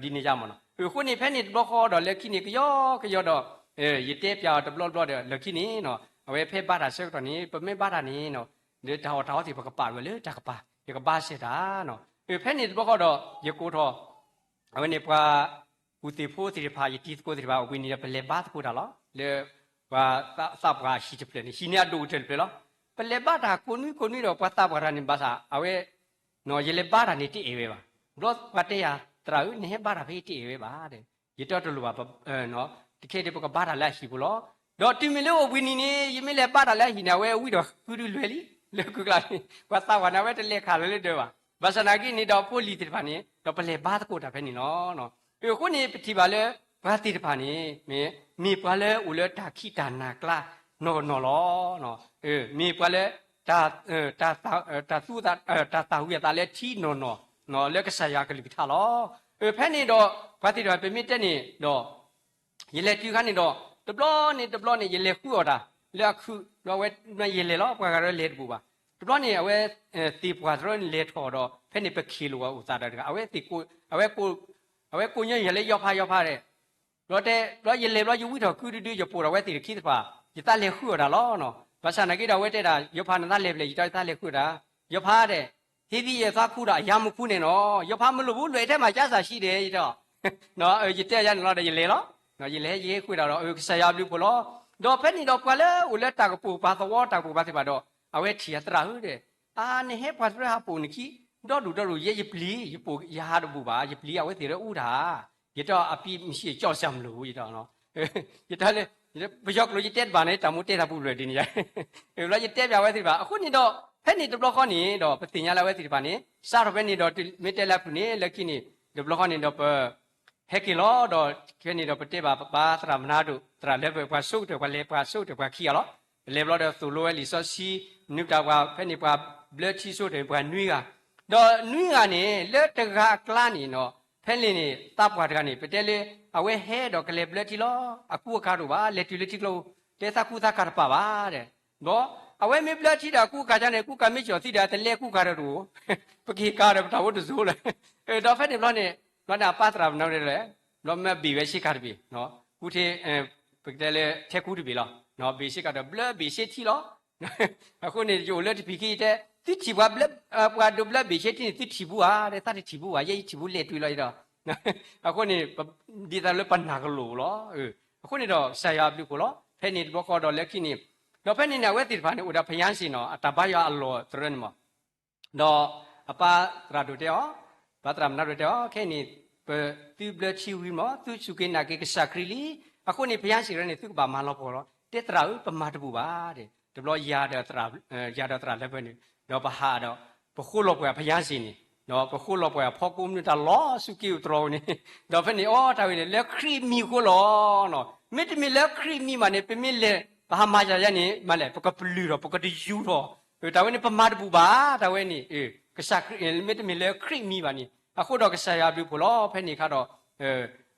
ဒ်န့ၣ်ယါမ့ၢ်နီၤ အဃိန့ၣ် ဖဲန့ၣ်တဘျီဃီဒီး လၢခံန့ၣ် ကယီကယီဒီး ယတဲပျးအီၤတဘျီဘျီဒီး လၢခံန့ၣ်နီၤ အဝဲဖဲဘါတၢ်ဆၢကတီၢ်န့ၣ် ပမ့ၢ်ဘါတၢ်န့ၣ်နီၤ ဒီးတၢ်အီၣ်တၢ်အီသ့ၣ် ပကပာ်ဝဲလၢတၢ်ကပၤ ယကဘါစဲတၢ်နီၤ ဖဲန့ၣ်တဘျီဃီဒီး ယကိးထီၣ် အဝဲန့ၣ်ပှၤ ကူၣ်သ့ၣ်ဖိသ့ၣ်တဖၣ် ယတံၤသကိးသ့ၣ်တဖၣ် အဝဲန့ၣ်ဒီး ပလဲၤဘါသကိးတၢ်လီၤ လၢ ပှၤသးပှၢ်ဟံၣ်တဖျၢၣ်န့ၣ် ဟံၣ်န့ၣ်အဒိၣ်ကတၢၢ်တဖျၢၣ်လီၤ ပလဲၤဘါတၢ်ကိးနွံကိးနွံဒီး ပှၤသးပှၢ်တၢ်န့ၣ် ဘၣ်ဆၣ် အဝဲ ယလဲၤဘါတၢ်န့ၣ်တအဲၣ်ဝဲဘၣ် ဘျီပှၤတဲယၤ သရၣ်ဧၢ နဟဲဘါတၢ်ဖဲအံၤတအဲၣ်ဝဲဘၣ် ယတဲတလိၣ်ဘၣ် တခဲဒီးပကဘါတၢ်လၢအဟံၣ်ပူၤလီၤ ဒီးတုၤမ့ၢ်လၢအိၣ်ဘှံးနံၤန့ၣ် ယမ့ၢ်လဲၤဘါတၢ်လၢအဟံၣ်န့ၣ် အဝဲဝံဒီးကုဒုလွဲၢ်လံ လၢကုကျါန့ၣ် ပှၤသးပှၢ်န့ၣ် အဝဲတလဲၤခးလၢလၢဒၢးဘၣ် ဘၣ်ဆၣ်နာ်က့န့ၣ်ဒီး ဖိလံၤသ့ၣ်တဖၣ်န့ၣ် ဒီးပလဲၤဘါသကိးတၢ်ဖဲန့ၣ်လီၤ အဃိန့ၣ် ပထံၣ်ဘၣ်လၢ ပှၤသ့ၣ်တဖၣ်န့ၣ် မ့ၢ်ပှၤလၢအိၣ်လၢတၢ်ခံးတၢ်နၤကျါနီၢ်ကနီၢ်လီၤ မ့ၢ်ပှၤလၢ တၢ် တၢ်သူ တၢ်သးဝံၣ်အသးလၢထံနီၢ်နီၢ် လၢကစၢ်ယွၤကလုၢ်ကထါလီၤ ဖဲန့ၣ်ဒီး ပှၤသ့ၣ်တဖၣ်ပမ့ၢ်တဲန့ၣ်ဒီး ယလဲၤတုၤခါန့ၣ်ဒီး တဘျီန့ၣ်တဘျီန့ၣ် ယလဲၤဃုအီၣ်တၢ် လၢအခု ဒီးအဝဲ ယလဲၤလီၤ ပှၤဂၤရၢလဲၤတဘူးဘၣ် တဘျီန့ၣ် အဝဲ သ့ၣ်ပှၢ်တရၢန့ၣ်လဲၤထီၣ်ဒီး ဖဲန့ၣ်ပခ့ၣ်လိာ်အီၤအိၣ်သးဒီးတဂၤ အဝဲ အဝဲကိးညီယၤလၢယီၤဖးယီၤဖးဒီး ဘျီတဲ ဘျီယလဲၤဘျီယဝံထီၣ်ကုဒုဒု ယပိာ်ဒီးအဝဲသ့ၣ်တခံသ့ၣ်တဖၣ် ယသးလဲၤဃုအီၣ်တၢ်လီၤနီၤ ဘၣ်ဆၣ်နာ်က့ဒီးအဝဲတဲဒၣ် ယီၤဖးနသးလဲၤဖဲလဲၣ် ယတဲယသးလဲၤဃုအီၣ်တၢ် ယီၤဖးတဲ ဟ့ၣ်သံယသးခူဒီးအယါမူခူန့ၣ်နီၤ, ယဖးမလိာ်ဘူး လွဲၢ်ထဲမၤကၠါစၢ်ဆံးဒဲး ယတဲ, ယတဲယၤန့ၣ်လီၤဒီးယလဲၤလီၤ, ယလဲၤဟဲယဟ့ၣ်ဃုာ်ဒၣ်ဒီး ကစၢ်ယွၤအဘျုးအဖှိၣ်လီၤ. ဒီးဖဲန့ၣ်ဒီးပှၤလၢအိၣ်လၢတၢ်ကပိာ်ပှၤသဝီ တၢ်ကပိာ်ပှၤသ့ၣ်တဖၣ်ဒီး အဝဲထံၣ်အသရၣ်ဧၢဒီး, အါ နဟဲပှၤသရၣ်ဟးပိာ်နခံ ဒီဒူၣ်ဒီဒူၣ် ယဲယပျံၤ ယပိာ်ယဟးတဘူၣ်ဘၣ်, ယပျံၤအဝဲသ့ၣ်လၢအူတၢ် ယတဲအပံၤမ့ၢ်ဆံးကၠီၣ်စၢ်မလိာ် ယတဲ, ယတဲလၢ ပယီၤကျိာ်ယတဲတဘၣ်န့ၣ် တၢ်မူတဲတၢ်ပူၤလွဲၢ်ဒ်န့ၣ်ယါ, ဘျီယတဲပၠးဝဲသ့ၣ်တဖၣ် အဃိန့ၣ်ဒီး ဖဲန့ၣ်တဘျီဃီန့ၣ်ဒီး ပသ့ၣ်ညါလၢအဝဲသ့ၣ်တဖၣ်န့ၣ် စးထီၣ်ဖဲန့ၣ်ဒီး မ့ၢ်တဲလၢအဖုၣ်န့ၣ် လၢခံန့ၣ် တဘျီဃီန့ၣ်ဒီးပ ဟဲက့ၤလီၤဒီး ဖဲန့ၣ်ဒီးပတဲဘၣ်ပပၢ်သရၣ်မနါဒိၣ် သရၣ်လၢပှၤဆိကတၢၢ် ပှၤလဲၤပှၤဆိကတၢၢ်ပှၤခံဂၤလီၤ. လဲၤဘျီဒီးသိၣ်လိဝဲလံာ်စီဆှံ နုၢ်တၢ်ပှၤ ဖဲန့ၣ်ပှၤဘျၢထံဆိကတၢၢ်န့ၣ် ပှၤနွံဂၤ, ဒီးနွံဂၤန့ၣ် လၢတဂၤအကျါန့ၣ်ဒီး ဖဲန့ၣ်န့ၣ် သးပှၢ်တဂၤန့ၣ် ပတဲလၢ အဝဲဟဲဒီးကလဲၤဘျၢထံလီၤ. အကူအကၤတအိၣ်ဘၣ် လဲၤတုၤလၢထံကျိ တဲသးကူသးကၤတပာ်ဘၣ်ဒီး ဒီးအဝဲမ့ၢ်ဘျၢထံဒီး အကူအကၤကန့ၣ် အကူကၤမ့ၢ်ကၠီၣ်သံဒီး တလဲကူကၤဒီးတအိၣ်, ပကဟ့ၣ်ကၤဒီးပတၢ်အိၣ်တစိၤလၢၤ. ဒီးဖဲန့ၣ်ဘျီန့ၣ် ဘျီန့ၣ်အပၢ်သရၣ်မနါဒိၣ်လဲၣ်, ဘျီမ့ၢ်ဘ့ၣ်ဝဲဆ့ကၤတဘ့ၣ်, ကူထ့ ပကတဲလၢထဲကူတဘ့ၣ်လီၤ. ဘ့ၣ်ဆ့ကၤဒီးဘျၢဘ့ၣ်ဆ့ထံလီၤ. အဃိန့ၣ် ယအိၣ်လၢတဖံးခံ ယတဲ သုထံၣ်ပှၤဘျၢ ပှၤဒိးဘျၢဘ့ၣ်ဆ့ထံန့ၣ် သုထံၣ်ဘူးဧါ, သးတထံၣ်ဘူးဘၣ်, ယဲယထံၣ်ဘူးလဲၤတုၤလီၤဒီး အဃိန့ၣ် ဒ်သိးလၢပနၢ်ကလိာ်လီၤ. အဃိန့ၣ်ဒီး ကစၢ်ယွၤအဘျုးအဖှိၣ်လီၤ. ဖဲန့ၣ်တဘျီဃီဒီးလၢခံန့ၣ်, ဒီးဖဲန့ၣ်န့ၣ် အဝဲသ့ၣ်တဖၣ်န့ၣ် အိၣ်ဒီးဖယါစ့ၣ်နီၤ အတၢ်ဘါယွၤအလီၢ်တရၢန့ၣ်မး, ဒီးအပၢ်သရၣ်ဒိၣ်တဲအီၤ, ပၢ်သရၣ်မနါဒိၣ်တဲအီၤ ခဲအံၤန့ၣ် ပသုဘျၢထံဝံၤမး သုစူၢ်က့ၤနာ်က့ၤကစၢ်ခရံာ်လံ. အဃိန့ၣ် ဖယါစ့ၣ်တရၢန့ၣ် သုကဘၣ်မၤလီၤပှီၢ်လီၤ. တဲသရၣ်ဧၢ ပမၤတဘူၣ်ဘၣ်တဲ, တဘျီယၤဒီးသရၣ်လၢပှဲၤန့ၣ် ဒီးပဟးဒီး ပဃိလီၤပှဲၤဖယါစ့ၣ်န့ၣ်, ဒီးပဃိလီၤပှဲၤအဖီကိးမနုၤတၢ်လီၤဆူက့ၣ်အိၣ်တြီၤန့ၣ်, ဒီးဖဲန့ၣ် အိ တၢ်ဝဲန့ၣ် လၢခရံာ်မံၤအဃိလီၤ. မ့တမ့ၢ်လၢခရံာ်မံၤဘၣ်န့ၣ် ပမ့ၢ်လဲၤ ပဟးမၤယၤယၤန့ၣ် မၤလဲၣ် ပကပျုၢ်ထီၣ် ပကတယူၤထီၣ်, တၢ်ဝဲန့ၣ် ပမၤတဘူၣ်ဘၣ် တၢ်ဝဲန့ၣ်, ကစၢ်ခရံာ် မ့တမ့ၢ်လၢခရံာ်မံၤဘၣ်န့ၣ် အဃိဒီးကစၢ်ယွၤအဘျုးအဖှိၣ်လီၤ. ဖဲန့ၣ်အခါဒီး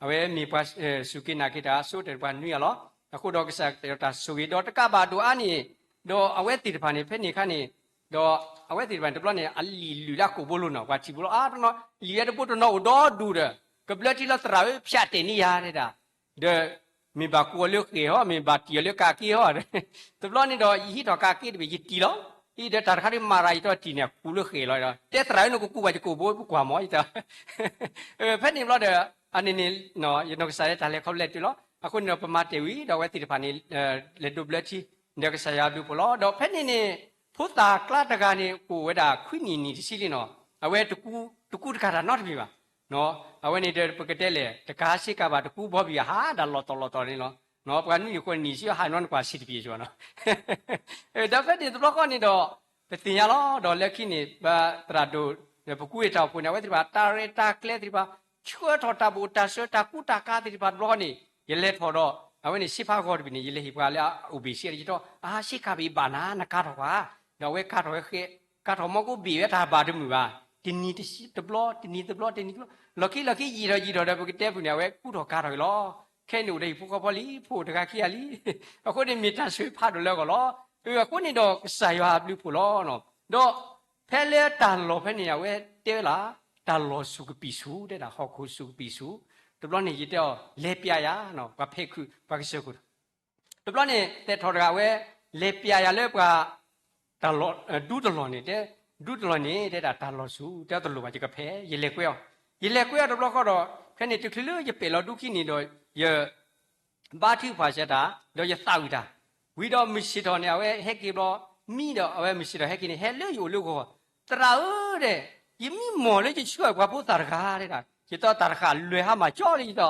အဝဲမ့ၢ်ပှၤစူၢ်က့ၤနာ်က့ၤတၢ် ဆိကတၢၢ်ပှၤနွံဂၤလီၤ. အဃိဒီးကစၢ်ယွၤတၢ်ဆိၣ်ဂ့ၤ ဒီးတကးဘၣ်ဒိၣ်အါန့ၣ်, ဒီးအဝဲသ့ၣ်တဖၣ်န့ၣ် ဖဲန့ၣ်အခါန့ၣ်, ဒီးအဝဲသ့ၣ်တဖၣ်န့ၣ် တဘျီန့ၣ် အလံာ်လုၢ်လၢအကိာ်ဘိလိၤနီၤ ပှၤထံၣ်ဘိလီၤ အါတနီၤ လံာ်ဝဲတဘိတနီၤအိၣ်ဒီဒူၣ်ဒီး ကဘျၢထံလီၤသရၣ်ဧၢ ဖၠးတဲာ်န့ၢ်ယၤတဲဒၣ်, ဒီး မ့ၢ်ဘၣ်ကူးအီၤလၢဃဲၢ်ဟီ မ့ၢ်ဘၣ်တံၢ်အီၤလၢကးက့ဟီ, တဘျီန့ၣ်ဒီး ယဟံးထီၣ်ကးက့တဘ့ၣ် ယတံၢ်လီၤ. အံၤဒီးတၢ်တခါဒ်မၤရၤယံၤတီၢ်တံၢ်န့ၣ် ကူးလၢဃဲၢ်လီၤဒီး တဲသရၣ်ဧၢ နကကူးဘၣ်ယကိာ်ဘိ ပကွၢ်မီၤယတဲ, ဖဲန့ၣ်ဘျီဒီး အန့ၣ်န့ၣ် ယနီၢ်ကစၢ်လၢတၢ်လဲၤခီဖျိလဲၤတုၤလီၤ. အဃိန့ၣ်ဒီးပမၤတဲာ်ဝံၤဒီးအဝဲသ့ၣ်တဖၣ်န့ၣ် လဲၤဒိးဘျၢထံ ဒီးကစၢ်ယွၤအဘျုးအဖှိၣ်လီၤ. ဒီးဖဲန့ၣ်န့ၣ် ဖိသၣ်ကျါတဂၤန့ၣ် အိၣ်ဝဲဒၣ်ခွံနံၣ်နံၣ်တဆံလံနီၤ, အဝဲတကူတကၤတၢ်နီတမံၤဘၣ်. အဝဲန့ၣ်ဒီးပကတဲလဲၣ် တကၤဆ့ကၤဘၣ် တကူဘီဘံၣ်ဘၣ် ဟးဒၣ်လီၤတီၤလီၤတီၤန့ၣ်လီၤ. ပှၤနွံနံၣ်ဃိးနံၣ်ဆံ ဟးနီတကွၢ်ဆံးတပျ့ၤဆိနီၤ ဒီးဖဲန့ၣ်တဘျီဃီန့ၣ်ဒီး ပသ့ၣ်ညါလီၤ ဒီးလၢခံန့ၣ် ပသရၣ်ဒိၣ် ပကူဝဲတၢ်အိၣ်ဖှိၣ်န့ၣ် အဝဲသ့ၣ်တဖၣ် တၢ်ရဲၣ်တၢ်ကျဲၤသ့ၣ်တဖၣ် ဆှၢထီၣ်တၢ်ဘိၣ်တၢ်စၢၤ တၢ်ကူတၢ်ကၤသ့ၣ်တဖၣ်တဘျီဃီန့ၣ် ယလဲၤထီၣ်ဒီး အဝဲန့ၣ် စ့ဖးဂီၤတဘ့ၣ်န့ၣ် ယလဲၤဟ့ၣ်ပှၤလၢအအိၣ်ဘ့ၣ်ဆ့ဒီး ယတဲ အါ စ့ကၤဘ့ၣ်ဘၣ်နၤ နကၤထီၣ်ကွၢ်, ဒီးအဝဲကၤထီၣ်ဝဲဃဲ ကၤထီၣ်မီၢ်ကိးဘ့ၣ်ဝဲတၢ်ဘၣ်တမုာ်ဘၣ်, တနံၤတဘျီ တနံၤတဘျီ တနံၤတဘျီ လီၢ်ခံလီၢ်ခံ ယံာ်ထီၣ်ယံာ်ထီၣ်ဒီး ပကတဲပူၤန့ၣ် အဝဲကူထီၣ်ကၤထီၣ်က့ၤလီၤ. ခဲအံၤန့ၣ်အိၣ်ဒီးဟံၣ်ဖိဃီဖိလံ ဖိတဂၤခံဂၤလံ. အဃိန့ၣ်မ့ၢ်တၢ်ဆိၣ်ဂ့ၤဖးဒိၣ်လၢအဂီၢ်လီၤ. အဃိန့ၣ်ဒီးကစၢ်ယွၤအဘျုးအဖှိၣ်လီၤ. ဒီးဖဲလၢတၢ်လီၢ်ဖဲန့ၣ် အဝဲတဲဝဲလၢ တၢ်လီၢ်စူၢ်ကပံာ်ဆူၣ် တဲဒၣ်ဟီၣ်ခိၣ်စူၢ်ကပံာ်ဆူၣ်, တဘျီန့ၣ် ယတဲအီၤ လဲၤပျးယၤ ပှၤဖဲခုး ပှၤကစၢၢ်ခိၣ် တဘျီန့ၣ် သဲးထီၣ်တဂၤဝဲ လဲၤပျးယၤလၢပှၤ တၢ်လီၢ် ဒူတလီၢ်န့ၣ် တဲ ဒူတလီၢ်န့ၣ် တဲဒၣ်တၢ်လီၢ်ဆူၣ် တဲတလိၣ်ဘၣ် ယကဖဲ ယလဲၤကွဲအီၤ, ယလဲၤကွဲအီၤတဘျီဃီဒီး ဖဲန့ၣ်တချုးလၢယပဲာ်လီၤဒူခံန့ၣ်ဒီး ယ ဘါထုကဖၣ်စဲးတၢ် ဒီးယသးဝံၣ်တၢ်, ဝံၤဒီးမုၢ်ဆ့ၣ်ထီၣ်န့ၣ် အဝဲဟဲက့ၤဘျီ မံဒီးအဝဲမုၢ်ဆ့ၣ်ထီၣ်ဟဲက့ၤန့ၣ် ဟဲလၢယအိၣ်လၢဂီၤ, သရၣ်ဧၢဒီး ယမံမီၢ်လၢယဆှၢပှၤဖိသၣ်တဂၤတဲဒၣ် ယတဲတၢ်တဃာ်လဲၤဟါမၢ်ကၠီလံ ယတဲ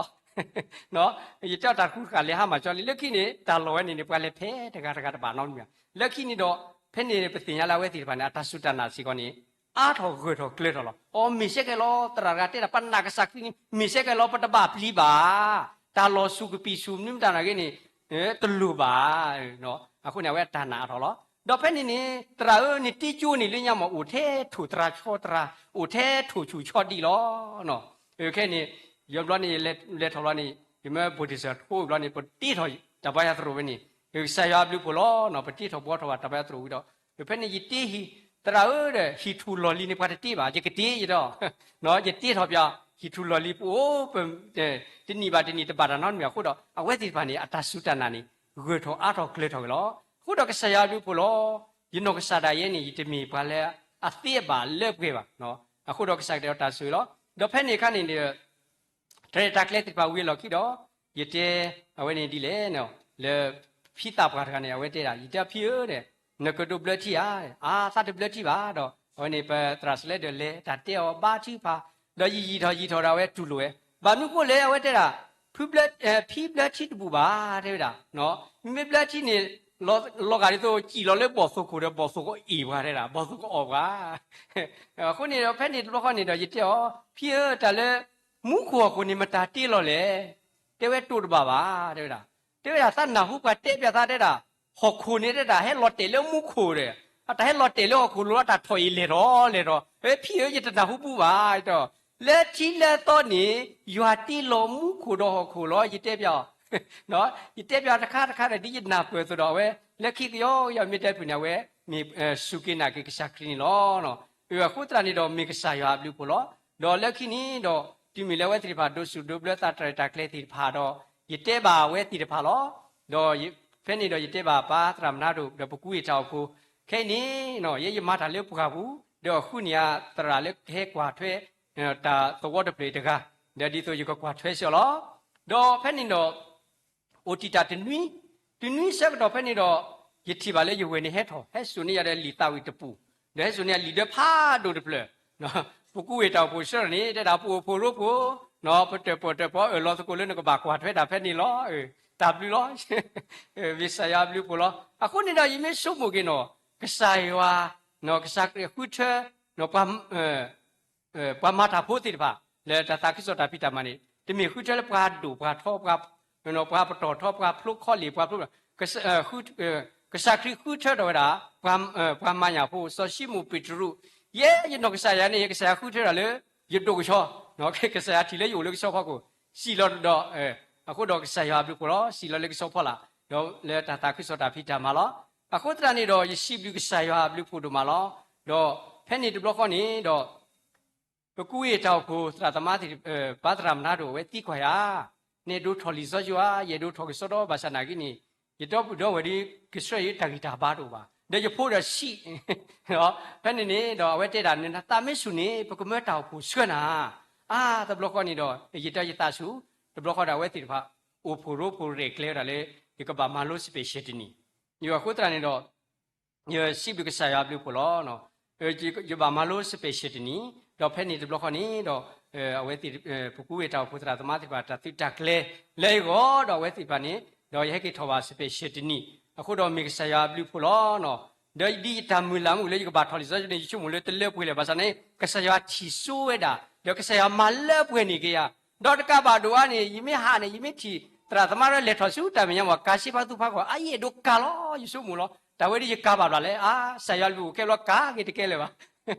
ယတဲတၢ်တဃာ်လဲၤဟါမၢ်ကၠီလံ လၢခံန့ၣ် တၢ်လီၢ်ဝဲန့ၣ်န့ၣ် ပှၤလဲၤဖဲတဂၤတဂၤတဘၣ်နီတမံၤဘၣ်. လၢခံန့ၣ်ဒီး ဖဲန့ၣ်ပသ့ၣ်ညါလၢအဝဲသ့ၣ်တဖၣ်န့ၣ် အတၢ်စူၢ်တၢ်နာ်စ့ၢ်ကီးန့ၣ် အါထီၣ်ဂၢၢ်ထီၣ်ကျၢၤထီၣ်လီၤ. အိ မ့ၢ်ဆဲကဲလီၤ သရၣ်တဂၤတဲဒၣ် ပနာ်ကစၢ်ခရံာ်န့ၣ် မ့ၢ်ဆဲကဲလီၤ ပတဘၣ်ပျံၤဘၣ်, တၢ်လီၢ်ဆူၣ်ကပံာ်ဆူၣ် မနုၤမတၤနာ်က့န့ၣ် တလိၣ်ဘၣ်. အဃိန့ၣ် အဝဲအတၢ်နာ်အါထီၣ်လီၤ. ဒီးဖဲန့ၣ်န့ၣ် သရၣ်ဧၢ နတ့ကၠိန့ၣ်လၢညါမး အိၣ်ထဲထိၣ်သရၣ်ဆီသရၣ် အိၣ်ထဲထိၣ်ဆူၣ်ဆီဒံးလီၤ. ခဲအံၤန့ၣ် ယဘျီန့ၣ် လဲၤထီၣ်ဘျီန့ၣ် ယမ့ၢ်ဘိၣ်တ့ၢ်စၢၤထိဘျီန့ၣ် ပတ့ထီၣ်တၢ်ဘါယွၤသရိာ်ဝဲန့ၣ် ကစၢ်ယွၤအဘျုးအဖှိၣ်လီၤ. ပတ့ထီၣ်ဘှီထီၣ်ဘၣ်တၢ်ဘါယွၤသရိာ်ဝံၤဒီး ဖဲန့ၣ်ယတ့ဟံၣ် သရၣ်ဧၢဒီး ဟံၣ်ထူၣ်လီၢ်လံၤန့ၣ် ပှၤတတ့ဘၣ် ယကတ့ယဒီး ယတ့ထီၣ်ပၠး ဟံၣ်ထူၣ်လီၢ်လံၤပအိၣ် တနံၣ်ဘၣ်တနံၣ်တဘၣ်တၢ်နီတမံၤအဃိဒီး အဝဲသ့ၣ်တဖၣ်န့ၣ် အတၢ်စူၢ်တၢ်နာ်န့ၣ် ဂၢၢ်ထီၣ်အါထီၣ်ကျၢၤထီၣ်က့ၤလီၤ. အဃိဒီးကစၢ်ယွၤအဘျုးအဖှိၣ်လီၤ. ယနီၢ်ကစၢ်ဒၣ်ယဲန့ၣ် ယတမ့ၢ်ပှၤလၢ အသ့အဘၣ်လၢပှဲၤဘၣ်. အဃိဒီးကစၢ်ကတဲအီၤတၢ်ဆိၣ်ဂ့ၤလီၤ. ဒီးဖဲန့ၣ်အခါန့ၣ်ဒီး တၢ်ရဲၣ်တၢ်ကျဲၤသ့ၣ်တဖၣ်ဝံၤအလီၢ်ခံဒီး ယတဲအဝဲန့ၣ်ဒ်လဲၣ်, လၢ ဖံသးပှၢ်တဂၤန့ၣ် အဝဲတဲဒၣ်, ယတဲဖံဧၢ, နကဒိးဘျၢထံဧါ, အါသးတဘျၢထံဘၣ်ဒီး အဝဲန့ၣ်ပသရၣ်စလဲဒီးလဲၤတၢ်တဲအီၤဘါထုကဖၣ်, ဒီးယယံာ်ထီၣ်ယံာ်ထီၣ်ဒီးအဝဲတူၢ်လိာ်ဝဲ, ဘၣ်မနုၤဃိလဲၣ် အဝဲတဲဒၣ်, ဖံဘျၢထံတဘူၣ်ဘၣ် တဲဝဲဒၣ်, မ့ၢ်ဘျၢထံန့ၣ် လီၤဂာ်ဒ်သိးစံၣ်လီၤလၢဘီၣ်သိခိၣ်ဒီး ဘီၣ်သိကအ့ၣ်ပှၤတဲဒၣ်, ဘီၣ်သိကအီၣ်ပှၤ အဃိန့ၣ်ဒီး ဖဲန့ၣ်တဘျီဃီန့ၣ်ဒီး ယတဲအီၤ, ဖံဧၢ, တၢ်လၢ မူခိၣ်ဟီၣ်ခိၣ်န့ၣ် မတၤတ့လီၤလဲၣ်. တဲဝဲတိၢ်တဘၣ်ဘၣ် တဲဝဲဒၣ်. တဲဝဲဒၣ် သးနၢ်ဟူပှၤတဲပျးသးတဲဒၣ်, ဟီၣ်ခိၣ်န့ၣ်တဲဒၣ် ဟဲလီၤတဲာ်လၢမူခိၣ်ဒီး အတၢ်ဟဲလီၤတဲာ်လၢဟီၣ်ခိၣ်လိၤလီၤ တၢ်ထီၣ်အံၤလဲၤထီၣ်လဲၤထီၣ်, ဖံဧၢ ယတနၢ်ဟူပူဘၣ်ဒီး လၢထံလၢသီန့ၣ် ယွၤတ့လီၤမူခိၣ်ဒီးဟီၣ်ခိၣ်လီၤ. ယတဲပျးအီၤ ယတဲပျးအီၤတခါတခါဒီး ဒ်ယနၢ်ပၢၢ်အသိးဒီး အဝဲလၢခံကယီကယီမ့ၢ်တဲဖုၣ်န့ၣ် အဝဲမ့ၢ်စူၢ်က့ၤနာ်က့ၤကစၢ်ခရံာ်န့ၣ်လီၤ. အဃိသတးန့ၣ်ဒီး မ့ၢ်ကစၢ်ယွၤအဘျုးအဖှိၣ်လီၤ. ဒီးလၢခံန့ၣ်ဒီး တုၤမ့ၢ်လၢအဝဲသ့ၣ်တဖၣ်ဒိးစူၣ်ဒိးဘျၢသးတၢ်ရဲၣ်တၢ်ကျဲၤသ့ၣ်တဖၣ်ဒီး ယတဲဘၣ်အဝဲသ့ၣ်တဖၣ်လီၤ. ဒီးဖဲန့ၣ်ဒီးယတဲဘၣ်ပၢ်သရၣ်မနါဒိၣ် ဒီးပကူဝ့ၢ်တၢ်အိၣ်ဖှိၣ်, ခဲအံၤန့ၣ် ယဲယမၤတၢ်လၢပှၢ်ပူၤ ဒီးအဃုန့ၢ်ယသရၣ်လၢကဟဲကွၢ်ထွဲ တၢ်သဝီတဖျၢၣ်တဂၤ, ဒီးဒ်သိးယကကွၢ်ထွဲစ့ၢ်ကီးလီၤ. ဒီးဖဲန့ၣ်ဒီး အိၣ်တံာ်တာ်တနွံ, တနွံဆၢကတီၢ်ဖဲန့ၣ်ဒီး ယထံၣ်ဘၣ်လၢယဝဲၢ်န့ၣ်ဟဲထီၣ် ဟဲစိာ်န့ၢ်ယၤဒီးလံာ်သးဝံၣ်တပူၤ, ဒီးဟဲစိာ်န့ၢ်ယၤလံာ်ဒၢဖးဒိၣ်တဖျၢၣ်, ပကူဝ့ၢ်တၢ်အိၣ်ဖှိၣ်ဆှၢန့ၣ် တဲဒၣ်ပအိၣ်ဖှိၣ်ရိဖှိၣ်, ပတၢၣ်ပီၣ်တၢၣ်ပီအၢၣ်လီၤသကိးလၢနကဘၣ်ကွၢ်ထွဲတၢ်ဖဲန့ၣ်လီၤ. တၢ်ဘျုးလီၤ. မ့ၢ်ကစၢ်ယွၤအဘျုးအဖှိၣ်လီၤ. အဃိန့ၣ်ဒီး ယမ့ၢ်ဆိကမိၣ်က့ၤနီၤ ကစၢ်ယွၤ, ကစၢ်ခရံာ်ဃုထၢ ပှၤမၤတၢ်ဖိသ့ၣ်တဖၣ် လၢတၢ်သးခုကစီၣ်တၢ်ဖံးတၢ်မၤန့ၣ် တမ့ၢ်ဃုထၢလၢပှၤဒိၣ်ပှၤထီ ပှၤပတီၢ်ထီ ပှၤဖျိခီလ့ၣ် ပှၤဖျိ, ကစၢ်ခရံာ်ဃုထၢထီၣ်ဝဲဒၣ် ပှၤမၤညၣ်ဖိ စီၤၡံမိၣ်ပ့းတရူး, ယဲယနီၢ်ကစၢ်ယၤန့ၣ် ကစၢ်ယွၤဃုထၢဒၣ်လၢ ယဒိၣ်ကဆီ, ကစၢ်ယွၤထံၣ်လၢယအိၣ်လၢကဆီဖီခိၣ်, စံၣ်လီၤဒီး, အဃိဒီးကစၢ်ယွၤအဘျုးအဖှိၣ်လီၤ. စံၣ်လီၤလၢကဆီဖီလာ် ဒီးလၢတၢ်သးခုကစီၣ်တၢ်ဖံးတၢ်မၤလီၤ. အဃိသတးန့ၣ်ဒီး ယစံးဘျုးကစၢ်ယွၤအဘျုးအဖှိၣ်ဒိၣ်မးလီၤ. ဒီးဖဲန့ၣ်တဘျီဃီန့ၣ်ဒီး ပကူဝ့ၢ်တၢ်အိၣ်ဖှိၣ်သရၣ်သမါသ့ၣ်, ပၢ်သရၣ်မနါဒိၣ် အဝဲသံကွၢ်ယၤ, နအဲၣ်ဒိးထီၣ်လံာ်စီဆှံဧါ, ယအဲၣ်ဒိးထီၣ်ကစီဒီဘၣ်ဆၣ်နာ်က့န့ၣ် ယဒီပုၢ်ဒီဝဲၢ်ဒီး ကဆှၢယတၢ်ဂံၢ်တၢ်ဘါတအိၣ်ဘၣ်, ဒီးယဖိဒီးဆံး, ဖဲန့ၣ်န့ၣ်ဒီး အဝဲတဲဒၣ် နသးမ့ၢ်ဆူၣ်န့ၣ် ပကမၢတၢ်အိၣ်ဖှိၣ်ဆှၢနၤ, အါ တဘျီဃီန့ၣ်ဒီး ယတဲယသးဆူၣ်, တဘျီဃီဒီးအဝဲသ့ၣ်တဖၣ် အိၣ်ဖှိၣ်ရိဖှိၣ်ရဲၣ်ကျဲၤဝဲဒၣ်လၢ ယကဘၣ်မၤလိ special တနံၤ, ယအဃိသတးန့ၣ်ဒီး ယစံးဘျုးကစၢ်ယွၤအဘျုးအဖှိၣ်လီၤ. ယဘၣ်မၤလိ special တနံၤ, ဒီးဖဲန့ၣ်တဘျီဃီန့ၣ်ဒီး အဝဲသ့ၣ် ပကူဝ့ၢ်တၢ်အိၣ်ဖှိၣ်သရၣ်သမါသ့ၣ်တဖၣ် တၢ်သုးတၢ်ကျဲၤလၢယဂီၢ်ဒီးအဝဲသ့ၣ်တဖၣ်န့ၣ် ဒီးယဟဲက့ၤထီၣ်ဘၣ် special တနံၤ, အဃိဒီးမ့ၢ်ကစၢ်ယွၤအဘျုးအဖှိၣ်လီၤ. ဒီးဒ်ယတၢ်မုၢ်လၢ်မုၢ်လၢယကဘၣ်ထီၣ်လံာ်စီဆှံန့ၣ် ယဆိကမိၣ်လၢတလၢပှဲၤလၢၤဘၣ်ဆၣ်န့ၣ် ကစၢ်ယွၤထံၣ်စိဝဲဒၣ် ဒီးကစၢ်ယွၤမၤလၢပှဲၤန့ၢ်က့ၤယၤ, ဒီးတကးဘၣ်ဒိၣ်အါန့ၣ် ယမ့ၢ်ဟးန့ၣ် ယမ့ၢ်ထံၣ်သရၣ်သမါရဲလဲၤထီၣ်ဆူတၢ်မဲာ်ညါမး ကၤဆ့ဖါသူဖါကီၢ် အအံၤအဲၣ်ဒိးကၤလီၤ ယဆိကမိၣ်လီၤ. တၢ်ဝဲဒ်ယကၤဘၣ်ဘျးလဲၣ်, အါ ကစၢ်ယွၤလူၤအိၣ်ခဲဘျီကၤက့ၤတကဲလၢၤဘၣ်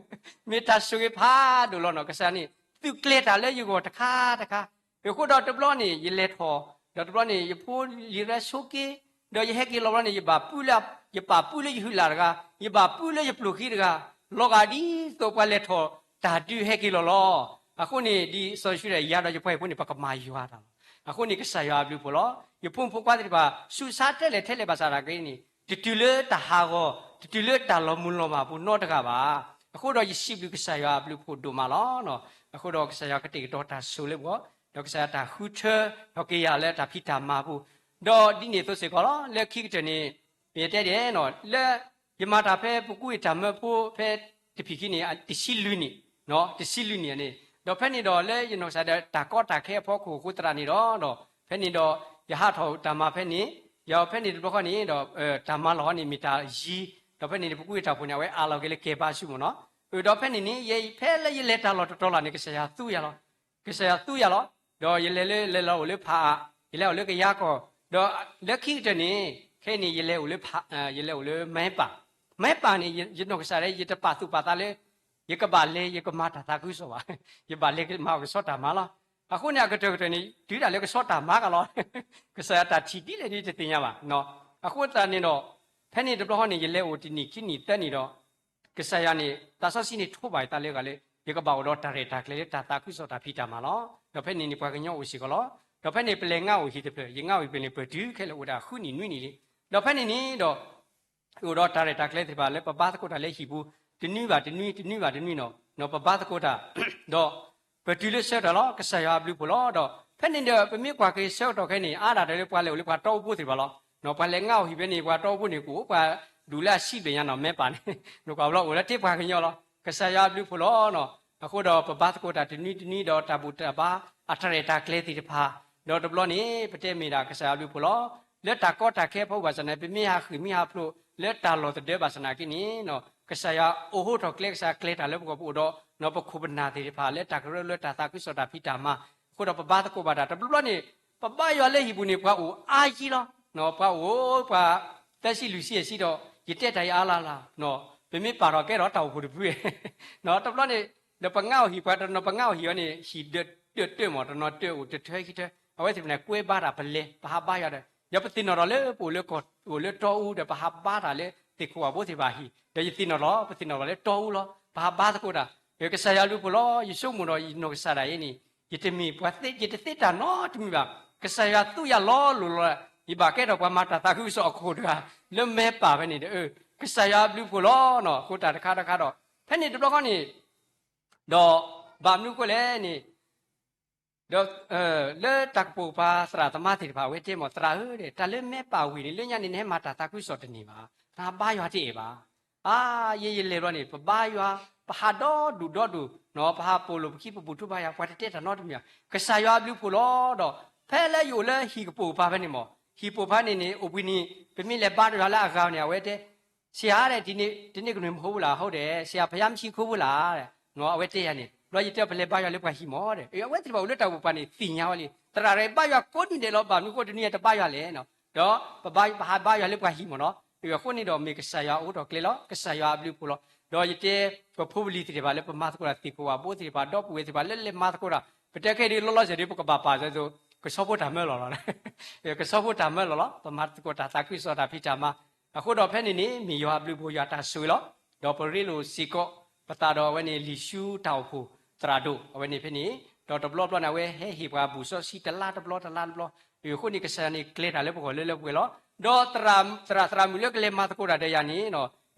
မ့ၢ်တၢ်ဆိၣ်ဂ့ၤဖးဒိၣ်လီၤနီၤ. ကစၢ်န့ၣ် သုးကျဲၤတၢ်လၢယဂီၢ်တခါတခါ, အဃိဒီးတဘျီန့ၣ် ယလဲၤထီၣ်, ဒီးတဘျီန့ၣ် ယဖိလံာ်ရဲဆိက့ၤ, ဒီးယဟဲက့ၤလီၤဘျီန့ၣ် ယဘၣ်ပၢလၢ, ယပာ်ပၢလၢယဟုးလၢ်တဂၤ, ယဘၣ်ပၢလၢယပျိၢ်ဃံတဂၤ, လီၤဂာ်ဒ်သိးပှၤလဲၤထီၣ်တၢ်ဒုးဟဲက့ၤလီၤလီၤ. အဃိန့ၣ် ဒ်စီၤယိၤၡူဒီးယၤဒီးယပှၤဟံၣ်ဖိန့ၣ် ပကမၤယွၤတၢ်လီၤ. အဃိန့ၣ် ကစၢ်ယွၤအဘျုးအဖှိၣ်လီၤ. ယဖိမုၣ်ဖိခွါသ့ၣ်တဖၣ် ဆူးဆါတဲလဲၣ်ထဲလဲၣ်ဘၣ်ဆၣ်နာ်က့န့ၣ် တတုၤလၢတၢ်ဟးဂီၤ, တတုၤလၢတၢ်လီၤမုၢ်လီၤမၢ်ပူၤနီတဂၤဘၣ်. အဃိဒီးယစံးဘျုးကစၢ်ယွၤအဘျုးအဖှိၣ်ဒိၣ်မးလီၤ. အဃိဒီးကစၢ်ယွၤကတဲာ်ကတီၤတၢ်ဆိၣ်လၢပဂီၢ်, ဒီးကစၢ်ယွၤတၢ်ဃုထၢထီၣ်က့ၤယၤလၢတၢ်ဖံးတၢ်မၤပူၤ, ဒီးဒ်န့ၣ်အသိးစ့ၢ်ကီးလီၤ. လၢခံကတၢၢ်န့ၣ် ယတဲဒ်နီၤ လၢယမၤတၢ်ဖဲပကူဝ့ၢ်တၢ်မၢဖိ ဖဲတဖံးခံန့ၣ် တဆံလွံၢ်နံၣ်, တဆံလွံၢ်နံၣ်န့ၣ်, ဒီးဖဲန့ၣ်ဒီးလၢယနီၢ်ကစၢ်ဒီးတၢ်ကီတၢ်ခဲအဖီခိၣ်အဃိသတးန့ၣ်ဒီး, ဒီးဖဲန့ၣ်ဒီး ယဟးထီၣ်တၢ်မၤဖဲန့ၣ်, ယဖဲန့ၣ်တဘျီဃီန့ၣ်ဒီး တၢ်မၤလီၢ်ဟီန့ၣ်မ့ၢ်တၢ်ယံၤ, ဒီးဖဲန့ၣ်န့ၣ် ပကူဝ့ၢ်တၢ်အိၣ်ဖှိၣ်န့ၣ် အဝဲအးလီၤက့ၤလၢကဲဘါဆူမ့ၢ်နီၤ, ဒီးဖဲန့ၣ်န့ၣ် ယဖဲလၢယလဲၤတၢ်လီၢ်တတီၤလၢ်န့ၣ် ကစၢ်ယွၤသူယၤလီၤ. ကစၢ်ယွၤသူယၤလီၤ. ဒီးယလဲၤလၢ လဲၤလီၤအိၣ်လၢဖးအး, ယလဲၤအိၣ်လၢကယၤကီၢ်, ဒီးလၢခံကတၢၢ်န့ၣ် ခဲအံၤန့ၣ် ယလဲၤအိၣ်လၢဖး, ယလဲၤအိၣ်လၢမဲပၢ်, မဲပၢ်န့ၣ် ယနီၢ်ကစၢ်ဒီး ယတပာ်သူၣ်ပာ်သးလၢ ယကဘၣ်လဲၤ ယကမၤတၢ်သးခုကစီၣ်ဘၣ်, ယဘၣ်လဲၤမၤအီၣ်ကဆီတၢ်မၤလီၤ. အဃိန့ၣ် အကတၢၢ်ကတၢၢ်န့ၣ် တုၤဒၣ်လၢကဆီတၢ်မၤကလီၤ. ကစၢ်ယွၤတၢ်ထံၣ်ဒ်လဲၣ်န့ၣ်တသ့ၣ်ညါဘၣ်. အဃိသတးန့ၣ်ဒီး ဖဲန့ၣ်တဘျီဃီန့ၣ် ယလဲၤအိၣ်တနံၣ်ခံနံၣ်သၢနံၣ်ဒီး ကစၢ်ယွၤန့ၣ် သးစီဆှံန့ၣ်ထိးဘၣ်ယသးလၢဂၤလၢ ယကဘၣ်အိၣ်ဒီးတၢ်ရဲၣ်တၢ်ကျဲၤလၢတၢ်သးခုကစီၣ်တၢ်ဖံးတၢ်မၤလီၤ. ဒီးဖဲန့ၣ်န့ၣ် ပှၤကညီအိၣ်စ့ၢ်ကီးလီၤ. ဒီးဖဲန့ၣ် ပလဲၤငါအိၣ်ဟံၣ်တဖျၢၣ်, ယငါအိၣ်ဟံၣ်ဖျၢၣ်န့ၣ် ပတုၤခဲလၢာ်အိၣ်ဒၣ်ဃုနံၣ်နွံနံၣ်လံ. ဒီးဖဲန့ၣ်န့ၣ်ဒီး အိၣ်ဒီးတၢ်ရဲၣ်တၢ်ကျဲၤသ့ၣ်တဖၣ်လၢပဘါသကိးတၢ်လၢဟံၣ်ပူၤ, တနွံဘၣ်တနွံ တနွံဘၣ်တနွံနီၤ ပဘါသကိးတၢ် ဒီး ပတုၤလၢဆၢကတီၢ်လီၤ ကစၢ်ယွၤအဘျုးအဖှိၣ်လီၤ. ဒီးဖဲန့ၣ်ဒီး ပမ့ၢ်ကွၢ်က့ၤဆၢကတီၢ်ခဲအံၤန့ၣ် အါဒၣ်တၢ်လၢပှၤလဲၤအိၣ်လၢပှၤတီအူဖိသ့ၣ်တဖၣ်လီၤ. ပှၤလဲၤငါအိၣ်ဟံၣ်ဖဲန့ၣ် ပှၤတီအူဖိန့ၣ် ကအိၣ်ပှၤဒူၣ်လၢအဆံဘျဲၣ်ညါနီၤ မဲပာ်န့ၣ် နကွၢ်ဘျီအိၣ်လၢတ့ပှၤကညီလီၤ. ကစၢ်ယွၤအဘျုးအဖှိၣ်လီၤနီၤ. အဃိဒီးပဘါသကိးတၢ်တနွံတနွံဒီး တၢ်ဘူၣ်တၢ်ဘါ အတၢ်ရဲၣ်တၢ်ကျဲၤသ့ၣ်တဖၣ် ဒီးတဘျီန့ၣ် ပတဲမ့ၢ်ဒၣ်ကစၢ်ယွၤအဘျုးအဖှိၣ်လီၤ. လၢတၢ်ကီတၢ်ခဲအဖီခိၣ်ဘၣ်ဆၣ်န့ၣ် ပမ့ၢ်ဟးဃ့ၢ်မ့ၢ်ဟးဖျိးလၢတၢ်လီၢ်တဒၢဘၣ်ဆၣ်နာ်က့န့ၣ် ကစၢ်ယွၤအိၣ်ဟိထီၣ်ကျဲ ကစၢ်ယွၤကျဲၤတၢ်လၢပဂီၢ် ပအိၣ်ဒီး ပခိၣ်ပနၢ်သ့ၣ်တဖၣ် လၢတၢ်ကရၢလၢတၢ်သးခုကစီၣ်တၢ်ဖံးတၢ်မၤ အဃိဒီးပဘါသကိးဘၣ်တၢ် တဘျီဘျီန့ၣ် ပဘါယွၤလၢဟံၣ်ပူၤန့ၣ် ပှၤအိၣ်အါယံၤလီၤ. ပှၤအိၣ် ပှၤသၢဆံလွံၢ်ဆံအဆံဒီး ယတဲတၢ်အံၤအါလၢ်လၢ် ပမ့ၢ်ပာ်ထီၣ်ကဲထီၣ်တၢ်အိၣ်ဖှိၣ်တဖု တဘျီန့ၣ် ဒီးပငါအိၣ်ဟံၣ် ပှၤတနီၤပငါအိၣ်ဟံၣ်အီၤန့ၣ် ဟံၣ်ဒၢးတၢၢ်တၢၢ်မး တနီၤတၢၢ်အိၣ်တထၢခံထၢ အဝဲသ့ၣ်တဖၣ်န့ၣ် ကွဲဘါတၢ်ပလဲၤ ပဟးဘါယွၤဒီး ဒီးပသ့ၣ်နီၣ်ထီၣ်လၢပအိၣ်လၢကီၢ် အိၣ်လၢတီအူဒီး ပဟးဘါတၢ်လၢသ့ၣ်ခိၣ်ဝၣ်ဘိသ့ၣ်တဖၣ်အဟံၣ် ဒီးယသ့ၣ်နီၣ်ထီၣ် ပသ့ၣ်နီၣ်ထီၣ်လၢတီအူလီၤ ပဟးဘါသကိးတၢ် ကစၢ်ယွၤအဘျုးအဖှိၣ်လီၤ. ယဆိကမိၣ်ဒီးယနီၢ်ကစၢ်ဒၣ်အံၤန့ၣ် ယတမ့ၢ်ပှၤသ့ ယတသ့တၢ်နီတမံၤဘၣ်. ကစၢ်ယွၤသူယၤလီၤလိၤလီၤလး ယဘၣ်ကဲထီၣ်ပှၤမၤတၢ်သးခုကစီၣ်အခိၣ်တဂၤ လၢမဲပာ်ဖဲန့ၣ်ဒီး ကစၢ်ယွၤအဘျုးအဖှိၣ်လီၤနီၤ. အဃိတၢ်တခါတခါဒီး ဖဲန့ၣ်တဘျီဃီန့ၣ် ဒီးဘၣ်မနုၤအဃိလဲၣ်န့ၣ် ဒီး လၢတၢ်ကပိာ်ကပၤသရၣ်သမါသ့ၣ်တဖၣ် အဝဲတဲမ့ၢ် သရၣ်ဧၢ, တၢ်လၢမဲပာ်ဝံၤန့ၣ် လၢညါန့ၣ် နဟဲမၤတၢ်သးခုကစီၣ်တန့ၢ်ဘၣ်, နဟးဘါယွၤတအဲၣ်ဘၣ်. အါ, ယဲယလဲၤဘျီန့ၣ် ပဘါယွၤ, ပဟးဒီဒူၣ်ဒီဒူၣ်, ပဟးပိာ်လိာ်ပခံ ပဘူၣ်ထူဘါယွၤ ပှၤတတဲတၢ်နီတမံၤဘၣ်. ကစၢ်ယွၤအဘျုးအဖှိၣ်လီၤ. ဒီးဖဲလၢယအိၣ်လၢဟံၣ်ကပိာ်ကပၤဖဲန့ၣ်မ့ၢ် ဟံၣ်ပိာ်ဖဲန့ၣ်န့ၣ် အိၣ်ဘှံးနံၤ ပမ့ၢ်လဲၤဘါယွၤလၢအဂၤန့ၣ် အဝဲတဲ ဆရာတဲ့ ဒီနေ့ တနင်္ဂနွေမဟုတ်ဘူးလား, ဟုတ်တယ်, ဆရာဘုရားမရှိခိုးဘူးလား, အဝဲတဲယၤန့ၣ်, ဘျီယတဲ ပလဲၤဘါယွၤလၢပှၤဟံၣ်မ့ၢ်ဒီး, အဝဲသ့ၣ်တဖၣ်အိၣ်လၢတၢ်အိၣ်ပာ်န့ၣ် သ့ၣ်ညါဝဲလံ, သရၣ်ရဲၣ်ဘါယွၤကိးနံၤဒဲးလီၤ, ဘၣ်မနုၤဃိတနံၤအံၤတဘါယွၤလဲၣ်, ဒီးပဘါ ပဟးဘါယွၤလၢပှၤဟံၣ်မ့ၢ်နီၤ, အဃိန့ၣ်ဒီး မ့ၢ်ကစၢ်ယွၤအိၣ်ထီၣ်ကျဲလီၤ, ကစၢ်ယွၤအဘျုးအဖှိၣ်လီၤ. ဒီးယတဲ ပဖိပလံၤသ့ၣ်တဖၣ်လၢပမၤသကိးတၢ် သ့ၣ်ခိၣ်ဝၣ်ဘိသ့ၣ်တဖၣ် ဒီပုၢ်ဝဲၢ်သ့ၣ်တဖၣ်လၢလဲၤမၤသကိးတၢ်, ပတဲခဲအံၤဒ်လီၤလီၤဆဲးဒ် ပကဘၣ်ပာ်စၢၤသိး ကဆီဖိတၢ်မၢလီၤလီၤ, ကဆီဖိတၢ်မၢလီၤလီၤ, ပမၤသကိးတၢ်သးခုကစီၣ်တၢ်ဖံးတၢ်မၤ, အဃိဒီးဖဲန့ၣ်န့ၣ် မ့ၢ်ယွၤအဘျုးအဖှိၣ် ယွၤတၢ်ဆိၣ်ဂ့ၤလီၤ. ဒီးပရ့လိာ်စ့ၢ်ကီး ပသးဒီးအဝဲန့ၣ် လံာ်ဆူတၢ်အိၣ်ဖှိၣ်သရၣ်ဒိၣ် အဝဲန့ၣ်ဖဲန့ၣ်, ဒီးတဘျီဘျီန့ၣ် အဝဲဟဲဟ့ၣ်ပှၤဘူၣ်စီဆှံတလါတဘျီ တလါတဘျီ, အဃိန့ၣ် ကစၢ်ယွၤန့ၣ် ကျဲၤတၢ်လၢပဂီၢ်လၢလၢပှဲၤပှဲၤလီၤ. ဒီးသရၣ် သရၣ် သရၣ်မုၣ်လၢကလဲၤမၤသကိးတၢ်ဒီးယၤန့ၣ်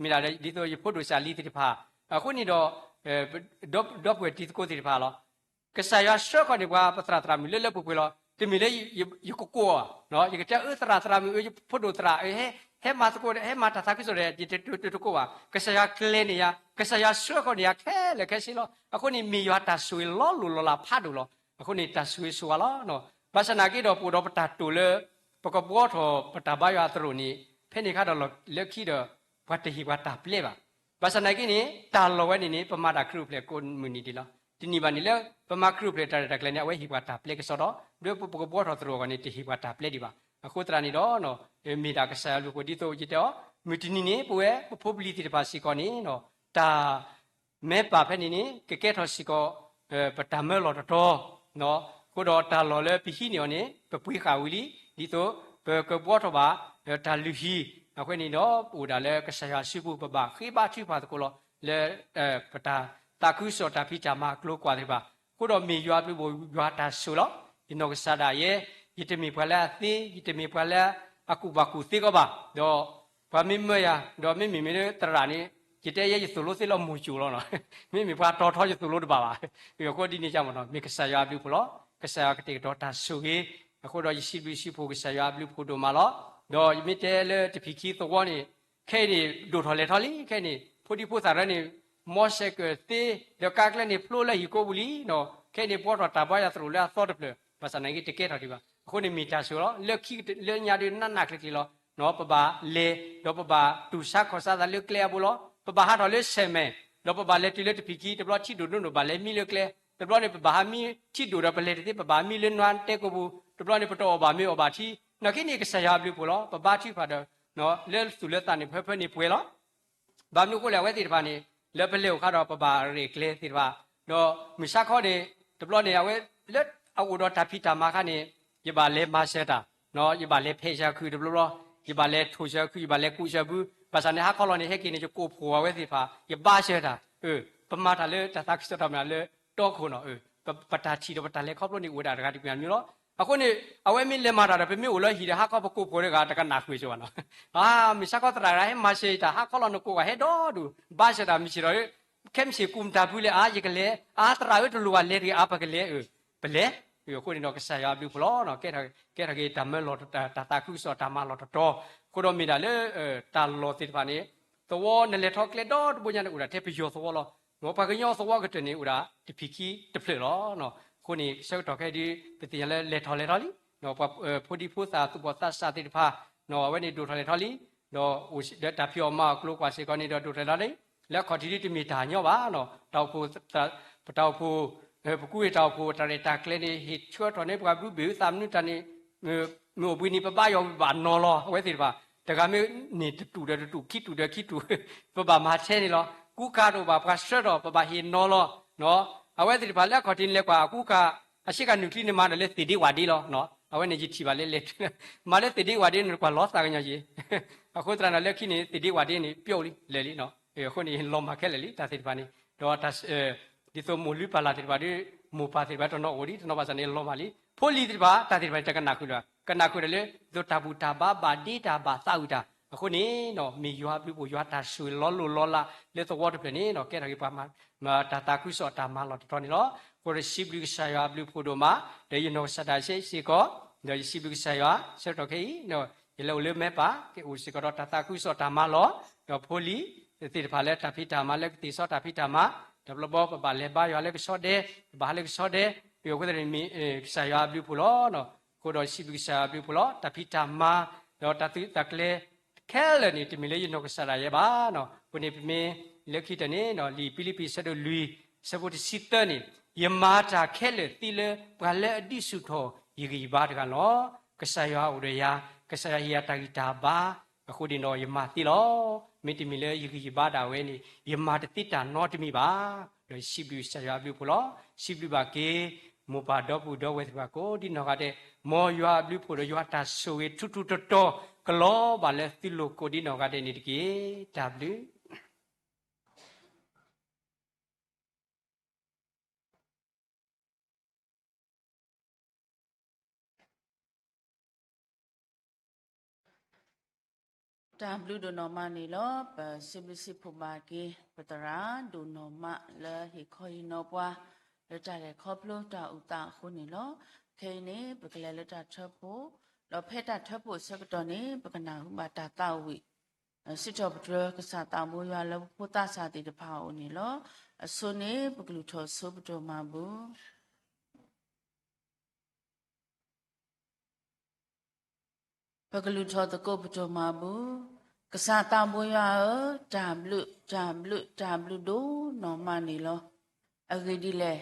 မ့ၢ်ဒၣ်ဒ်သိးယဖိဒိၣ်စၢ်လံသ့ၣ်တဖၣ်, အဃိန့ၣ်ဒီး ဒီပုၢ်ဝဲၢ်တံၤသကိးသ့ၣ်တဖၣ်လီၤ. ကစၢ်ယွၤဆှၢဃီန့ၣ် ပှၤပသရၣ်သရၣ်မုၣ်လၢလၢပှဲၤပှဲၤလီၤ. တမ့ၢ်လၢယကကိးအီၤ, ယကတဲအၢ သရၣ်သရၣ်မုၣ်ဧၢ, ယဖိဒိၣ်သရၣ်ဧၢ, ဟဲမၤသကိး ဟဲမၤတၢ်သးခုကစီၣ်ဒီး ယတကိးဘၣ်. ကစၢ်ယွၤကျဲၤန့ၢ်ယၤ, ကစၢ်ယွၤဆှၢဃီန့ၢ်ယၤခဲလၢာ်ခဲဆ့လီၤ. အဃိန့ၣ် မ့ၢ်ယွၤတၢ်ဆိၣ်ဂ့ၤလီၤလိၤလီၤလးဖးဒိၣ်လီၤ. အဃိန့ၣ် တၢ်ဆိၣ်ဂ့ၤဆိၣ်ဝါလီၤ. ဘၣ်ဆၣ်နာ်က့ဒီး ပအိၣ်ဒီးပတၢ်တိာ်လၢ ပကဘှီထီၣ်ပတၢ်ဘါယွၤသရိာ်န့ၣ် ဖဲန့ၣ်အခါဒီးလၢခံဒီး ပှၤတဟ့ၣ်ပှၤတၢ်ပျဲဘၣ်. ဘၣ်ဆၣ်နာ်က့န့ၣ် တၢ်လီၢ်ဝဲန့ၣ်န့ၣ် ပမၤတၢ်ခရံာ်အိၣ်ဖျဲၣ်ကိးမုၢ်နံၤဒံးလီၤ. တနံၤဘၣ်န့ၣ်လၢ ပမၤခရံာ်အိၣ်ဖျဲၣ်တၢ်ရဲၣ်တၢ်ကျဲၤန့ၣ် အဝဲဟ့ၣ်ပှၤတၢ်ပျဲကစီဒီး ဒီးပကဘှီထီၣ်သရိာ်အဂီၢ်န့ၣ် တဟ့ၣ်ပှၤတၢ်ပျဲဒံးဘၣ်. အဃိသတးန့ၣ်ဒီး မ့ၢ်ဒၣ်ကစၢ်ယွၤအဘျုးအဖှိၣ်ဒ်သိးယတဲအီၤ, မုၢ်တနံၤန့ၣ် ပဝဲပဖိပလံၤသ့ၣ်တဖၣ်စ့ၢ်ကီးန့ၣ် တၢ် မဲပာ်ဖဲန့ၣ်န့ၣ် ကကဲထီၣ်စ့ၢ်ကီး ပတၢ်မၢလီၤတတီၤ, အဃိဒီးတၢ်လီၢ်လၢပဟံးန့ၢ်အီၤန့ၣ် ပပှ့ၤဃာ်ဝံၤလံ, ဒ်သိးပကဘှီထီၣ်ဘၣ် တၢ်လုၢ်ဟံၣ်, အဃိန့ၣ်ဒီး ပအိၣ်ဒၣ်လၢကစၢ်ယွၤအစုပူၤ ပဘၣ်ဃ့ဘါထုကဖၣ်သကိးလီၤ လၢ ပတၢ်သးခုကစီၣ်တၢ်ဖံးတၢ်မၤအကျိၤကွၢ်သ့ၣ်တဖၣ်, အဃိဒီးမ့ၢ်ယွၤအဘျုးအဖှိၣ် ယွၤတၢ်ဆိၣ်ဂ့ၤလီၤ. ယနီၢ်ကစၢ်ဒၣ်ယဲ ယတမ့ၢ်ပှၤလၢအသ့, ယတမ့ၢ်ပှၤလၢအကူၣ်ဘၣ်ကူၣ်သ့ကီးဘၣ်, ဒီး ပှၤမ့ၢ်မၢယၤ, ဒီးမ့မ့ၢ်မ့ၢ်လၢသရၣ်န့ၣ် ယတဲယဲယသိၣ်လိသ့လီၤမိၢ်ကၠိလီၤနီၤ, မ့မ့ၢ်ပှၤတီၤထီယသိၣ်လိတဘၣ်ဘၣ်. အဃိဒ်န့ၣ်မ့ၢ်နီၤ မ့ၢ်ကစၢ်ယွၤအဘျုးအဖှိၣ်လီၤ. ကစၢ်ယွၤကတဲာ်ကတီၤတၢ်ဆိၣ်ဂ့ၤ, အဃိဒီးယစံးဘျုးစံးဖှိၣ်ကစၢ်ယွၤအဘျုးအဖှိၣ်ဒိၣ်မးလီၤ. ဒီးယမ့ၢ်တဲလၢတဖံးခံသဝီန့ၣ် ခဲအံၤန့ၣ် ဒိၣ်ထီၣ်လဲၤထီၣ်လံ, ခဲအံၤန့ၣ် ဖိဒံဖိသၣ်ရၢန့ၣ် မီစဲးကၢၣ်သ့, ဒီးကါကျဲန့ၣ်ဖျိလၢဟံၣ်ကိးပူၤလံနီၤ, ခဲအံၤန့ၣ် ဘှီထီၣ်တၢ်ဘါယွၤသရိာ်လၢအသီတဖျၢၣ်, ဘၣ်ဆၣ်နာ်က့တကဲထီၣ်ဒံးဘၣ်. အဃိန့ၣ်မ့ၢ်တၢ်ဆိၣ်ဂ့ၤလီၤ. လၢခံလၢညါဒုး နးနးကျံၤကျံၤလီၤ. ပဘၣ်လဲၤ, ဒီးပဘၣ်တူၢ်ဆါခီၣ်ဆါသးလၢကျဲအပူၤလီၤ. ပဘၣ်ဟးထီၣ်လၢဆဲးမဲာ်, ဒီးပဘၣ်လဲၤတုၤလၢတဖံးခံ, တဘျီထံဒိၣ်ဒိၣ်ဒိၣ်ဘၣ်လဲၤမံလၢကျဲ, တဘျီန့ၣ် ပဘၣ်ဟးမံထံဒိၣ်ဒီးပလဲၤတသ့, ပဘၣ်မံလၢနွါတဲကိးပူၤ, တဘျီန့ၣ် ပတအီၣ်ဘၣ်မ့ၤအီၣ်ဘၣ်ထံ, နာ်က့န့ၣ် ကစၢ်ယွၤအဘျုးအဖှိၣ်လီၤ. ပဘါထုကဖၣ်ဒီး လၢသူၣ်လၢသးန့ၣ် ဖၢဖၢန့ၣ်ပှဲၤလီၤ. ဘၣ်မနုၤအဃိလဲၣ် အဝဲသ့ၣ်တဖၣ်န့ၣ် လၢပလဲၤအိၣ်အခါဒီး ပဘၣ်ရဲၣ်ကျဲၤသ့ၣ်တဖၣ်, ဒီးမုၢ်ဆါခီန့ၣ် တဘျီန့ၣ် အဝဲလၢအအိၣ်ဒီးတၢ်ဖံးတၢ်မၤအခါန့ၣ် ယဘၣ်လဲၤမၤစၢၤတၢ်, ယဘၣ်လဲၤဖဲးစၢၤခုတဘျီဘျီ, ယဘၣ်လဲၤထိၣ်စၢၤခု, ယဘၣ်လဲၤကူးစၢၤဘု, ဘၣ်ဆၣ်န့ၣ် ဟါခီလီၤန့ၣ် ဟဲက့ၤန့ၣ် ယကိးဖှိၣ်အဝဲသ့ၣ်တဖၣ်, ယဘါစၢၤတၢ်, ပမၤတၢ်လၢတၢ်သးခုကစီၣ်တၢ်မၤလၢတီခိၣ်နီၤ, ပတၢ်ထံၣ်ဒီးပတၢ်လဲၤခီဖျိန့ၣ် အိၣ်ဝဲဒၣ်တဂၤတမံၤမံၤလီၤ. အဃိန့ၣ် အဝဲမ့ၢ်လဲၤမၤတၢ်ဒီး ပမ့ၢ်အိၣ်လၢဟံၣ်ဒီး ဟါခီပကိးဖိတဂၤ တကနၣ်ဃုာ်ဆိဘၣ်နီၤ. အါ မုၢ်ဆါခီသရၣ်တဂၤဟဲမၤစၢၤတၢ် ဟါခီလီၤနကိးဂၤဟဲဒီဒူၣ် ဘါစၢၤတၢ် မုၢ်ဆ့ၣ်ဒီး ခဲမုၢ်ဆ့ၣ်ကူၣ်မတၤဖုလဲၣ် အါ ယကလဲၤ အါ သရၣ်ဧၢ တလိၣ်ဘၣ်လဲၤတဂ့ၤ အါ ပကလဲၤ ပလဲၤ. အဃိန့ၣ်ဒီး ကစၢ်ယွၤအဘျုးအဖှိၣ်လီၤ. ကဲထီၣ်က့ၤတၢ်မၢလီၤ တၢ်သးခုကစီၣ် တၢ်မၤလီၤတတီၤ အဃိဒီးမ့ၢ်ဒၣ်လၢ တၢ်လီၢ်သ့ၣ်တဖၣ်န့ၣ် သဝီနလဲၤထီၣ်ကျဲဒီတဘိညါန့ၣ် အိၣ်ဒၣ်ထဲပယီၤသဝီလီၤ. မ်ပှၤကညီသဝီကတၢၢ်န့ၣ် အိၣ်ဒၣ်တဖံးခံတဖျၢၣ်လီၤ. အဃိန့ၣ် ဆၢကတီၢ်ခဲအံၤဒုး ပသ့ၣ်ညါလၢလဲၤထီၣ်လဲၤထီလံ ပှၤဖိဒံဖိသၣ်သူၣ်ဘီၣ်သးစၢ်သ့ၣ်တဖၣ် အဝဲန့ၣ်ဒိၣ်ထီၣ်လဲၤထီလံ ဒီးအိၣ်ဒီးတၢ်ဖံးအီၣ်မၤအီၣ်ကျိၤကွၢ်စ့ၢ်ကီးန့ၣ်ဒီးဒိၣ်ထီၣ်လဲၤထီလံ. လၢအခီၣ်ထံးဒုးတမ့ၢ်တၢ်ညီဘၣ်နီၤ. တၢ်အိၣ်ဖှိၣ် ပတၢ်အိၣ်ဖှိၣ် ပကူဝဲတၢ်အိၣ်ဖှိၣ် တၢ်ရဲၣ်တၢ်ကျဲၤန့ၣ် ဟ့ၣ်ဆၢထီၣ်န့ၢ်ပှၤဘျုးဘ့ၣ်သးမနုၤတၢ်န့ၣ် မ့ၢ်အိၣ်ဘှံးန့ၣ် ပဘါယွၤဘၣ်နီၤလီၤ. အဝဲသ့ၣ်တဖၣ် တဂၤမ့ၢ်န့ၢ်တတူၢ်ဒီးတတူၢ် ခံတူၢ်ဒီးခံတူၢ် ပဘၣ်မၤထဲန့ၣ်လီၤ. ကူကၤတအိၣ်ဘၣ် ပှၤဆှၢထီၣ် ပဘၣ်ဟ့ၣ်နီၤလီၤ. အဝဲသ့ၣ်တဖၣ်လၢအခီၣ်ထံးန့ၣ်လဲၤကွၢ်အကူကၤ အဆ့ကၤနုာ်ချံန့ၣ်မၤဒီးလၢသ့ၣ်ဒ့ဝၣ်ဒ့လီၤ. အဝဲန့ၣ်ယထံၣ်ဘၣ်လၢလဲၤ မၤလၢသ့ၣ်ဒ့ဝၣ်ဒ့န့ၣ် ကွၢ်လီၤသးကညီၤယ့ၣ် အဃိသတးဒီးလၢခံန့ၣ် သ့ၣ်ဒ့ဝၣ်ဒ့န့ၣ် ပျီလံ လဲၤလံနီၤ. အဃိန့ၣ် လီၤမၢ်ခဲလၢာ်လံ တၢ်သ့ၣ်တဖၣ်န့ၣ် ဒီး ဒ်သိးမိၢ်လုၢ်ပၢ်လၢ်သ့ၣ်တဖၣ်ဒီး မိၢ်ပၢ်သ့ၣ်တဖၣ်တနီၤအိၣ်ဒံး တနီၤဘၣ်ဆၣ်န့ၣ် လီၤမၢ်လံ. ဖိလံၤသ့ၣ်တဖၣ် တၢ်သ့ၣ်တဖၣ်န့ၣ် တကနၣ်ဃုာ်ဒီး ကနၣ်ဃုာ်ဒီးလၢ ဒ်သိးတၢ်ဘူၣ်တၢ်ဘါဘၣ်ဒ့တၢ်ဘၣ်သးဝံၤတၢ် အဃိန့ၣ် မ့ၢ်ယွၤအဘျုးအဖှိၣ် ယွၤတၢ်ဆိၣ်ဂ့ၤလီၤလိၢ်လီၤလးလၢသဝီတဖျၢၣ်န့ၣ် ကဲထီၣ်က့ၤပှၤ တၢ်သးခုကစီၣ်တၢ်မၤလီၤတတီၤန့ၣ်လီၤ. အဃိဒီးစံးဘျုးကစၢ်ယွၤအဘျုးအဖှိၣ်ဒိၣ်မး ဒီးယနီၢ်ကစၢ်ဒၣ်စ့ၢ်ကီး ဒီးယစံးဘျုးကစၢ်ယွၤ ဆၢကတီၢ်ခဲအံၤ ယလဲၤအိၣ်လၢမဲပၢ် ကအိၣ်စ့ၢ်ကီးဒီးတၢ်သးခုကစီၣ်တၢ်မၤလီၤ ဒီးဖိလံၤသ့ၣ်တဖၣ်လၢတၢ်ဖံးတၢ်မၤလၢကသ့ၣ်ဆီတၢ်ဖံးတၢ်မၤ တဘျီဘျီပဘၣ်လဲၤဘါယွၤလၢကဆီဒဲ ပဘၣ်ဟးလၢကဆီဒဲ အဃိသတးန့ၣ်မ့ၢ် ကစၢ်ယွၤအဘျုးအဖှိၣ်လီၤ. အဃိဒီးစံးဘျုးကစၢ်ယွၤအဘျုးအဖှိၣ်လီၤ. တၢ်ဖံးတၢ်မၤ ဒီးတၢ်သုးတၢ်ကျဲၤ ခဲလၢာ်န့ၣ် တမ့ၢ်လၢယနီၢ်ကစၢ်ဒၣ်ယဲဘၣ်. အဃိန့ၣ် ပမ့ၢ်လၢခံတၢၢ်န့ၣ် လံာ်ဖံလံးပံး အဆၢဒိၣ်လွံၢ် အဆၢဖိတဆံသၢန့ၣ် ယမၤတၢ်ခဲလၢာ်သ့လၢပှၤလၢအဒုးဆူၣ်ထီၣ်ယဂံၢ်ယဘါတဂၤလီၤ. ကစၢ်ယွၤအိၣ်ဒီးယၤ, ကစၢ်ယွၤဟ့ၣ်ယၤတၢ်ဂံၢ်တၢ်ဘါ, အဃိန့ၣ်ဒီးယမၤသ့လီၤ. မ့တမ့ၢ်လၢယဂံၢ်ယဘါဒၣ်ဝဲန့ၣ် ယမၤတသ့တၢ်နီတမံၤဘၣ်. ဒီးယစံးဘျုးကစၢ်ယွၤအဘျုးအဖှိၣ်လီၤ. စံးဘျုးဘၣ်က့ၤ မိၢ်ပၢ်ဒီပုၢ်ဒီဝဲၢ်သ့ၣ်တဖၣ်ကိးဒ်နီၢ်ဂၤဒဲး, မ်ယွၤအဘျုးအဖှိၣ်ဒီးယွၤတၢ်ဆိၣ်ဂ့ၤထူထူတီတီ ကလီၤဘၣ်လၢသုလိၤကိးဒ်နီၢ်ဂၤဒဲးန့ၣ်တက့ၢ်. တၢ်ဘျုး တၢ်ဘျုးဒိၣ်နီၢ်မးန့ၣ်လီၤ. ပစံးဘျုးစံးဖှိၣ်ဘၣ်က့ၤ ပသရၣ်ဒိၣ်နီၢ်မးလၢဟ့ၣ်ခီဟ့ၣ်နီၤပှၤ လၢတၢ်လဲၤခီဖျိတၢ်အိၣ်သးအဃိန့ၣ်လီၤ. ခဲအံၤန့ၣ် ပကလဲၤလၢတၢ်ထၢဖှိၣ်, ဒီးဖဲတၢ်ထၢဖှိၣ်အဆၢကတီၢ်န့ၣ် ပကနၢ်ဟူဘၣ်တၢ်သးဝံၣ် စံးထီၣ်ပတြၢၤကစၢ်သးဘိယွၤလၢပဖိသးစၢ်သ့ၣ်တဖၣ်အအိၣ်န့ၣ်လီၤ. အဆိန့ၣ် ပကလုၢ်ထီၣ်ဆိပဒိၣ်မၤဘူၣ် ပကလုၢ်ထီၣ်သကိးပဒိၣ်မၤဘူၣ်. ကစၢ်သးဘိယွၤဧၢ, တၢ်ဘျုး တၢ်ဘျုး တၢ်ဘျုးဒိၣ်နီၢ်မးန့ၣ်လီၤ. အဂ့ၢ်ဒ်လဲၣ်,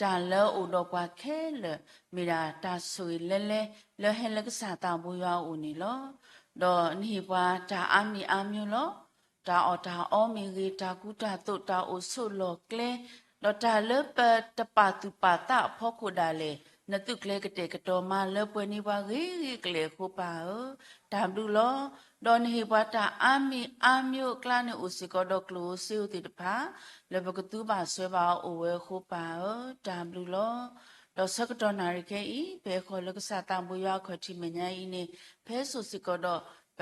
တၢ်လၢအအိၣ်ဒီးပှၤခဲလၢာ် မ့ၢ်ဒၣ်တၢ်ဆိၣ်ဂ့ၤလဲလဲ လၢဟဲလၢကစၢ်သးဘိယွၤအအိၣ်န့ၣ်လီၤ. ဒီးနဟ့ၣ်ပှၤတၢ်အါမံၤအါမျိၤလီၤ. တၢ်အီၣ်တၢ်အီမ့ၢ်ဂ့ၤ, တၢ်ကူတၢ်သိး, တၢ်အိၣ်ဆိးလီၢ်ကျဲ, ဒီးတၢ်လၢပတပာ်သူၣ်ပာ်သးအဖီခိၣ်ဒၣ်လဲာ်, နသုးကျဲၤကတဲာ်ကတီၤမၤလၢပှဲၤန့ၢ်ပှၤဂ့ၤဂ့ၤကလဲာ်အဃိပၢ်ဧၢ, တၢ်ဘျုးလီၤ. ဒီးနဟ့ၣ်ပှၤတၢ်အါမံၤအါမျိၤအကျါန့ၣ်အိၣ်စ့ၢ်ကီးဒီးကျိၣ်ဧိၤစ့ဧိၤသ့ၣ်တဖၣ် လၢပကသူဘၣ်စွဲဘၣ်အီၤအိၣ်ဝဲအဃိပၢ်ဧၢ, တၢ်ဘျုးလီၤ. ဒီးဆၢကတီၢ်နၣ်ရံၣ်ခဲအံၤ ပဟဲဃီၤလၢကစၢ်သးဘိယွၤအခီၣ်ထံးမဲာ်ညါအံၤန့ၣ် ဖဲစိၤစ့ၢ်ကီးဒီး ပ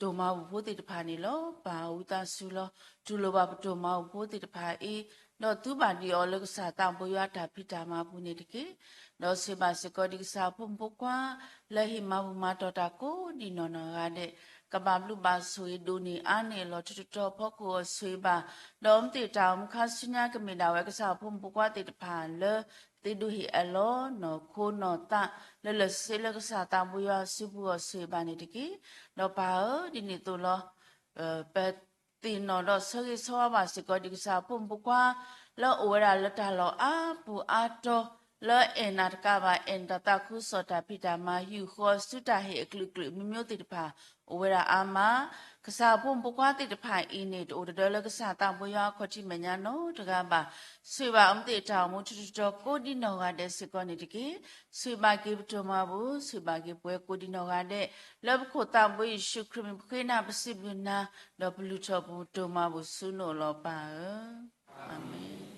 တိၢ်မၤဘူၣ်ဖိသ့ၣ်တဖၣ်န့ၣ်လီၤ. ပၢ်ဝံသးစူၤလီၤ. တူၢ်လိာ်ဘၣ်ပတိၢ်မၤဘူၣ်ဖိသ့ၣ်တဖၣ်အံၤ, ဒီးသူဘၣ်ဒံးအီၤလၢကစၢ်သးဘိယွၤတၢ်ဖံးတၢ်မၤပူၤန့ၣ်တက့ၢ်. ဒီးဆိၣ်ဂ့ၤဘၣ်စ့ၢ်ကီးဒံးကစၢ်ဖိမုၣ်ဖိခွါ လၢဟ့ၣ်မၤဘူၣ်မၤတီၢ်တၢ်ကိးဒံးနီၢ်နီၢ်ဂၤဒဲး, ကဘၣ်ဘျုးဘၣ်ဆိၣ်ဂ့ၤဒိၣ်န့ၢ်အါန့ၢ်အလီၢ်ထူးထူးတီၤတီၤဖီခိၣ်အီၤဆိၣ်ဂ့ၤဘၣ်, ဒီးမ့ၢ်သ့ၣ်တၢ်အိၣ်မူခါဆူညါကမ့ၢ်ဒၣ်ဝဲကစၢ်ဖိမုၣ်ဖိခွါသ့ၣ်တဖၣ်လၢ သ့ၣ်ဒူၣ်ဟ့ၣ်အလီၢ် နီၢ်ခိနီၢ်သး လၢလၢာ်ဆ့ဆ့လၢကစၢ်သးဘိယွၤစုပူၤအီၤဆိၣ်ဂ့ၤဘၣ်န့ၣ်တက့ၢ်. ဒီးပၢ်ဧၢ, ဒ်န့ၣ်အသိးလီၤ. ပသ့ၣ်နီၣ်ဒီးဆၢဂ့ၤဆၢဝါဘၣ်စ့ၢ်ကီးဒံးကစၢ်ဖိမုၣ်ဖိခွါ လၢအိၣ်ဝဲဒၣ်လၢတၢ်လီၢ်အါပူၤအါတီၤ လၢအဲၣ်နၤတကးဘၣ် အဲၣ်နၤတၢ်သးခုကစီၣ်တၢ်ဖံးတၢ်မၤ ဟံၣ်ဃီစုတၢ်ဟ့ၣ်အကလုာ်ကလုာ်မံၤမံၤသ့ၣ်တဖၣ် အိၣ်ဝဲဒၣ်အါမး. ကစၢ်ဖိမုၣ်ဖိခွါသ့ၣ်တဖၣ်အံၤန့ၣ် တအိၣ်တဒၢလၢကစၢ်သးဘိယွၤအခီၣ်ထံးမဲာ်ညါနီတဂၤဘၣ်. ဆိၣ်ဂ့ၤဘၣ်အမ့ၢ်သ့ၣ်တၢ်အိၣ်မူထူးထူးတီၤတီၤကိးဒံးနီၢ်ဂၤဒဲးစ့ၢ်ကီးန့ၣ်တက့ၢ်. ဆိၣ်ဂ့ၤဘၣ်က့ၤပတိၢ်မၤဘူၣ်, ဆိၣ်ဂ့ၤဘၣ်က့ၤပဝဲကိးဒံးနီၢ်ဂၤဒဲး, လၢပခိၣ်သးဘိယ့ၣ်ၡူးခရံာ်မံၤပဃ့နၤပစံးဘျုးနၤ, ဒီးပလုၢ်ထီၣ်ပတိၢ်မၤဘူၣ်ဆူနအိၣ်လီၤပၢ်ဧၢ, အၤမ့ၣ်.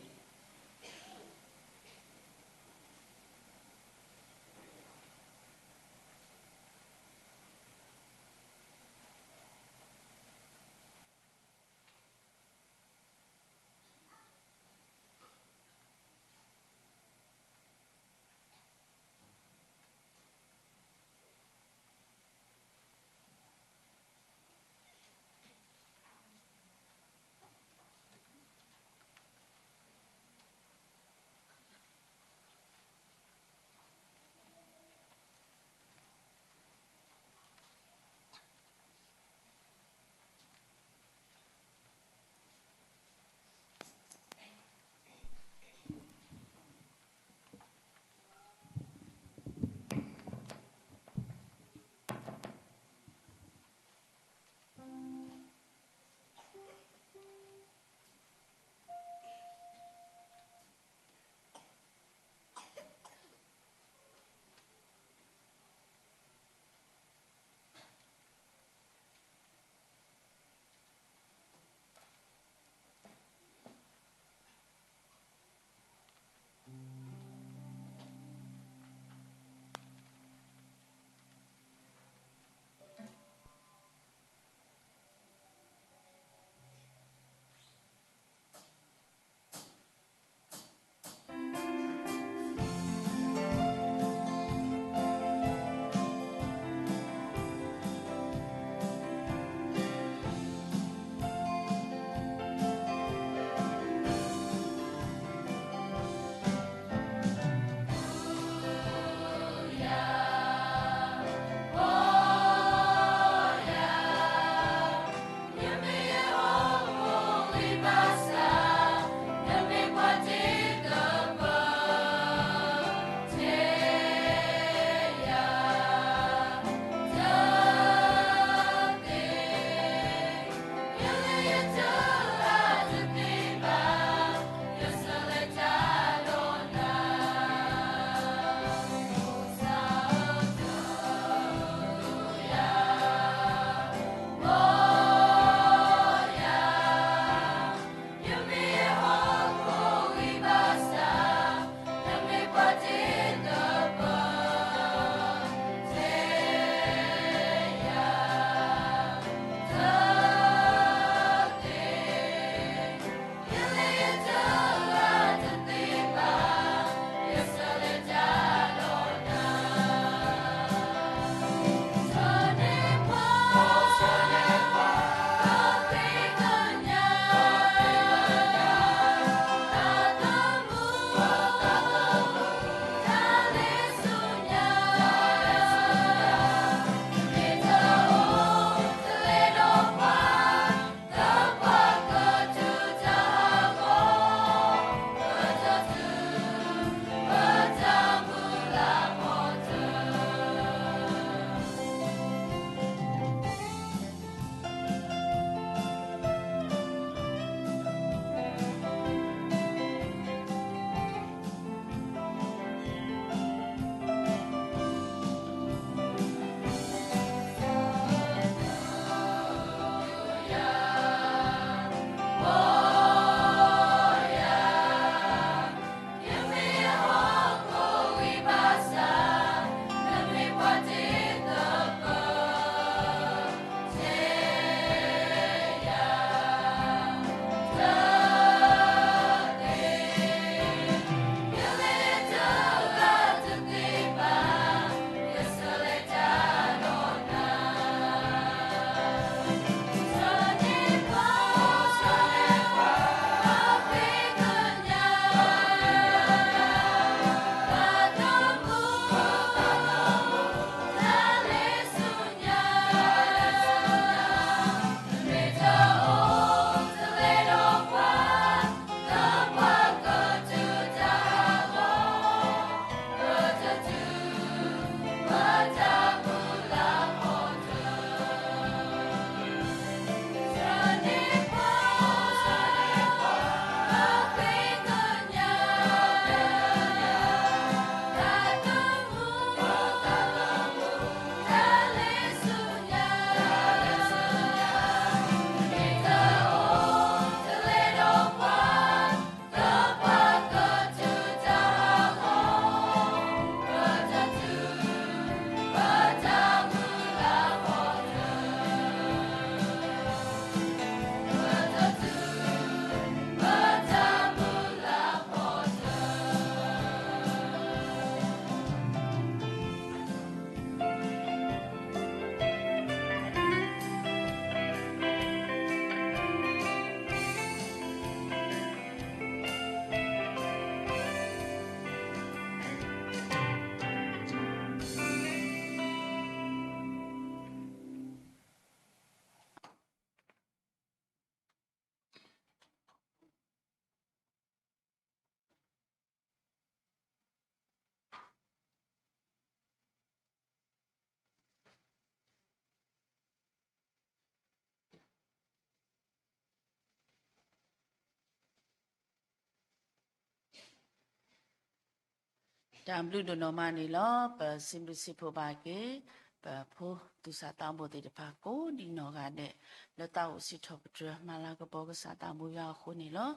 တၢ်ဘျုးဒိၣ်နီၢ်မးန့ၣ်လီၤ. ပစံးဘျုးစံးဖှိၣ်ဘၣ်က့ၤ ပဖိသူၣ်စၢ်သးဘီၣ်သ့ၣ်တဖၣ်ကိးဒံးနီၢ်ဂၤဒဲး လၢသးအိၣ်စံးထီၣ်ပတြၢၤ မၤလၤကပီၤကစၢ်သးဘိယွၤအဃိန့ၣ်လီၤ.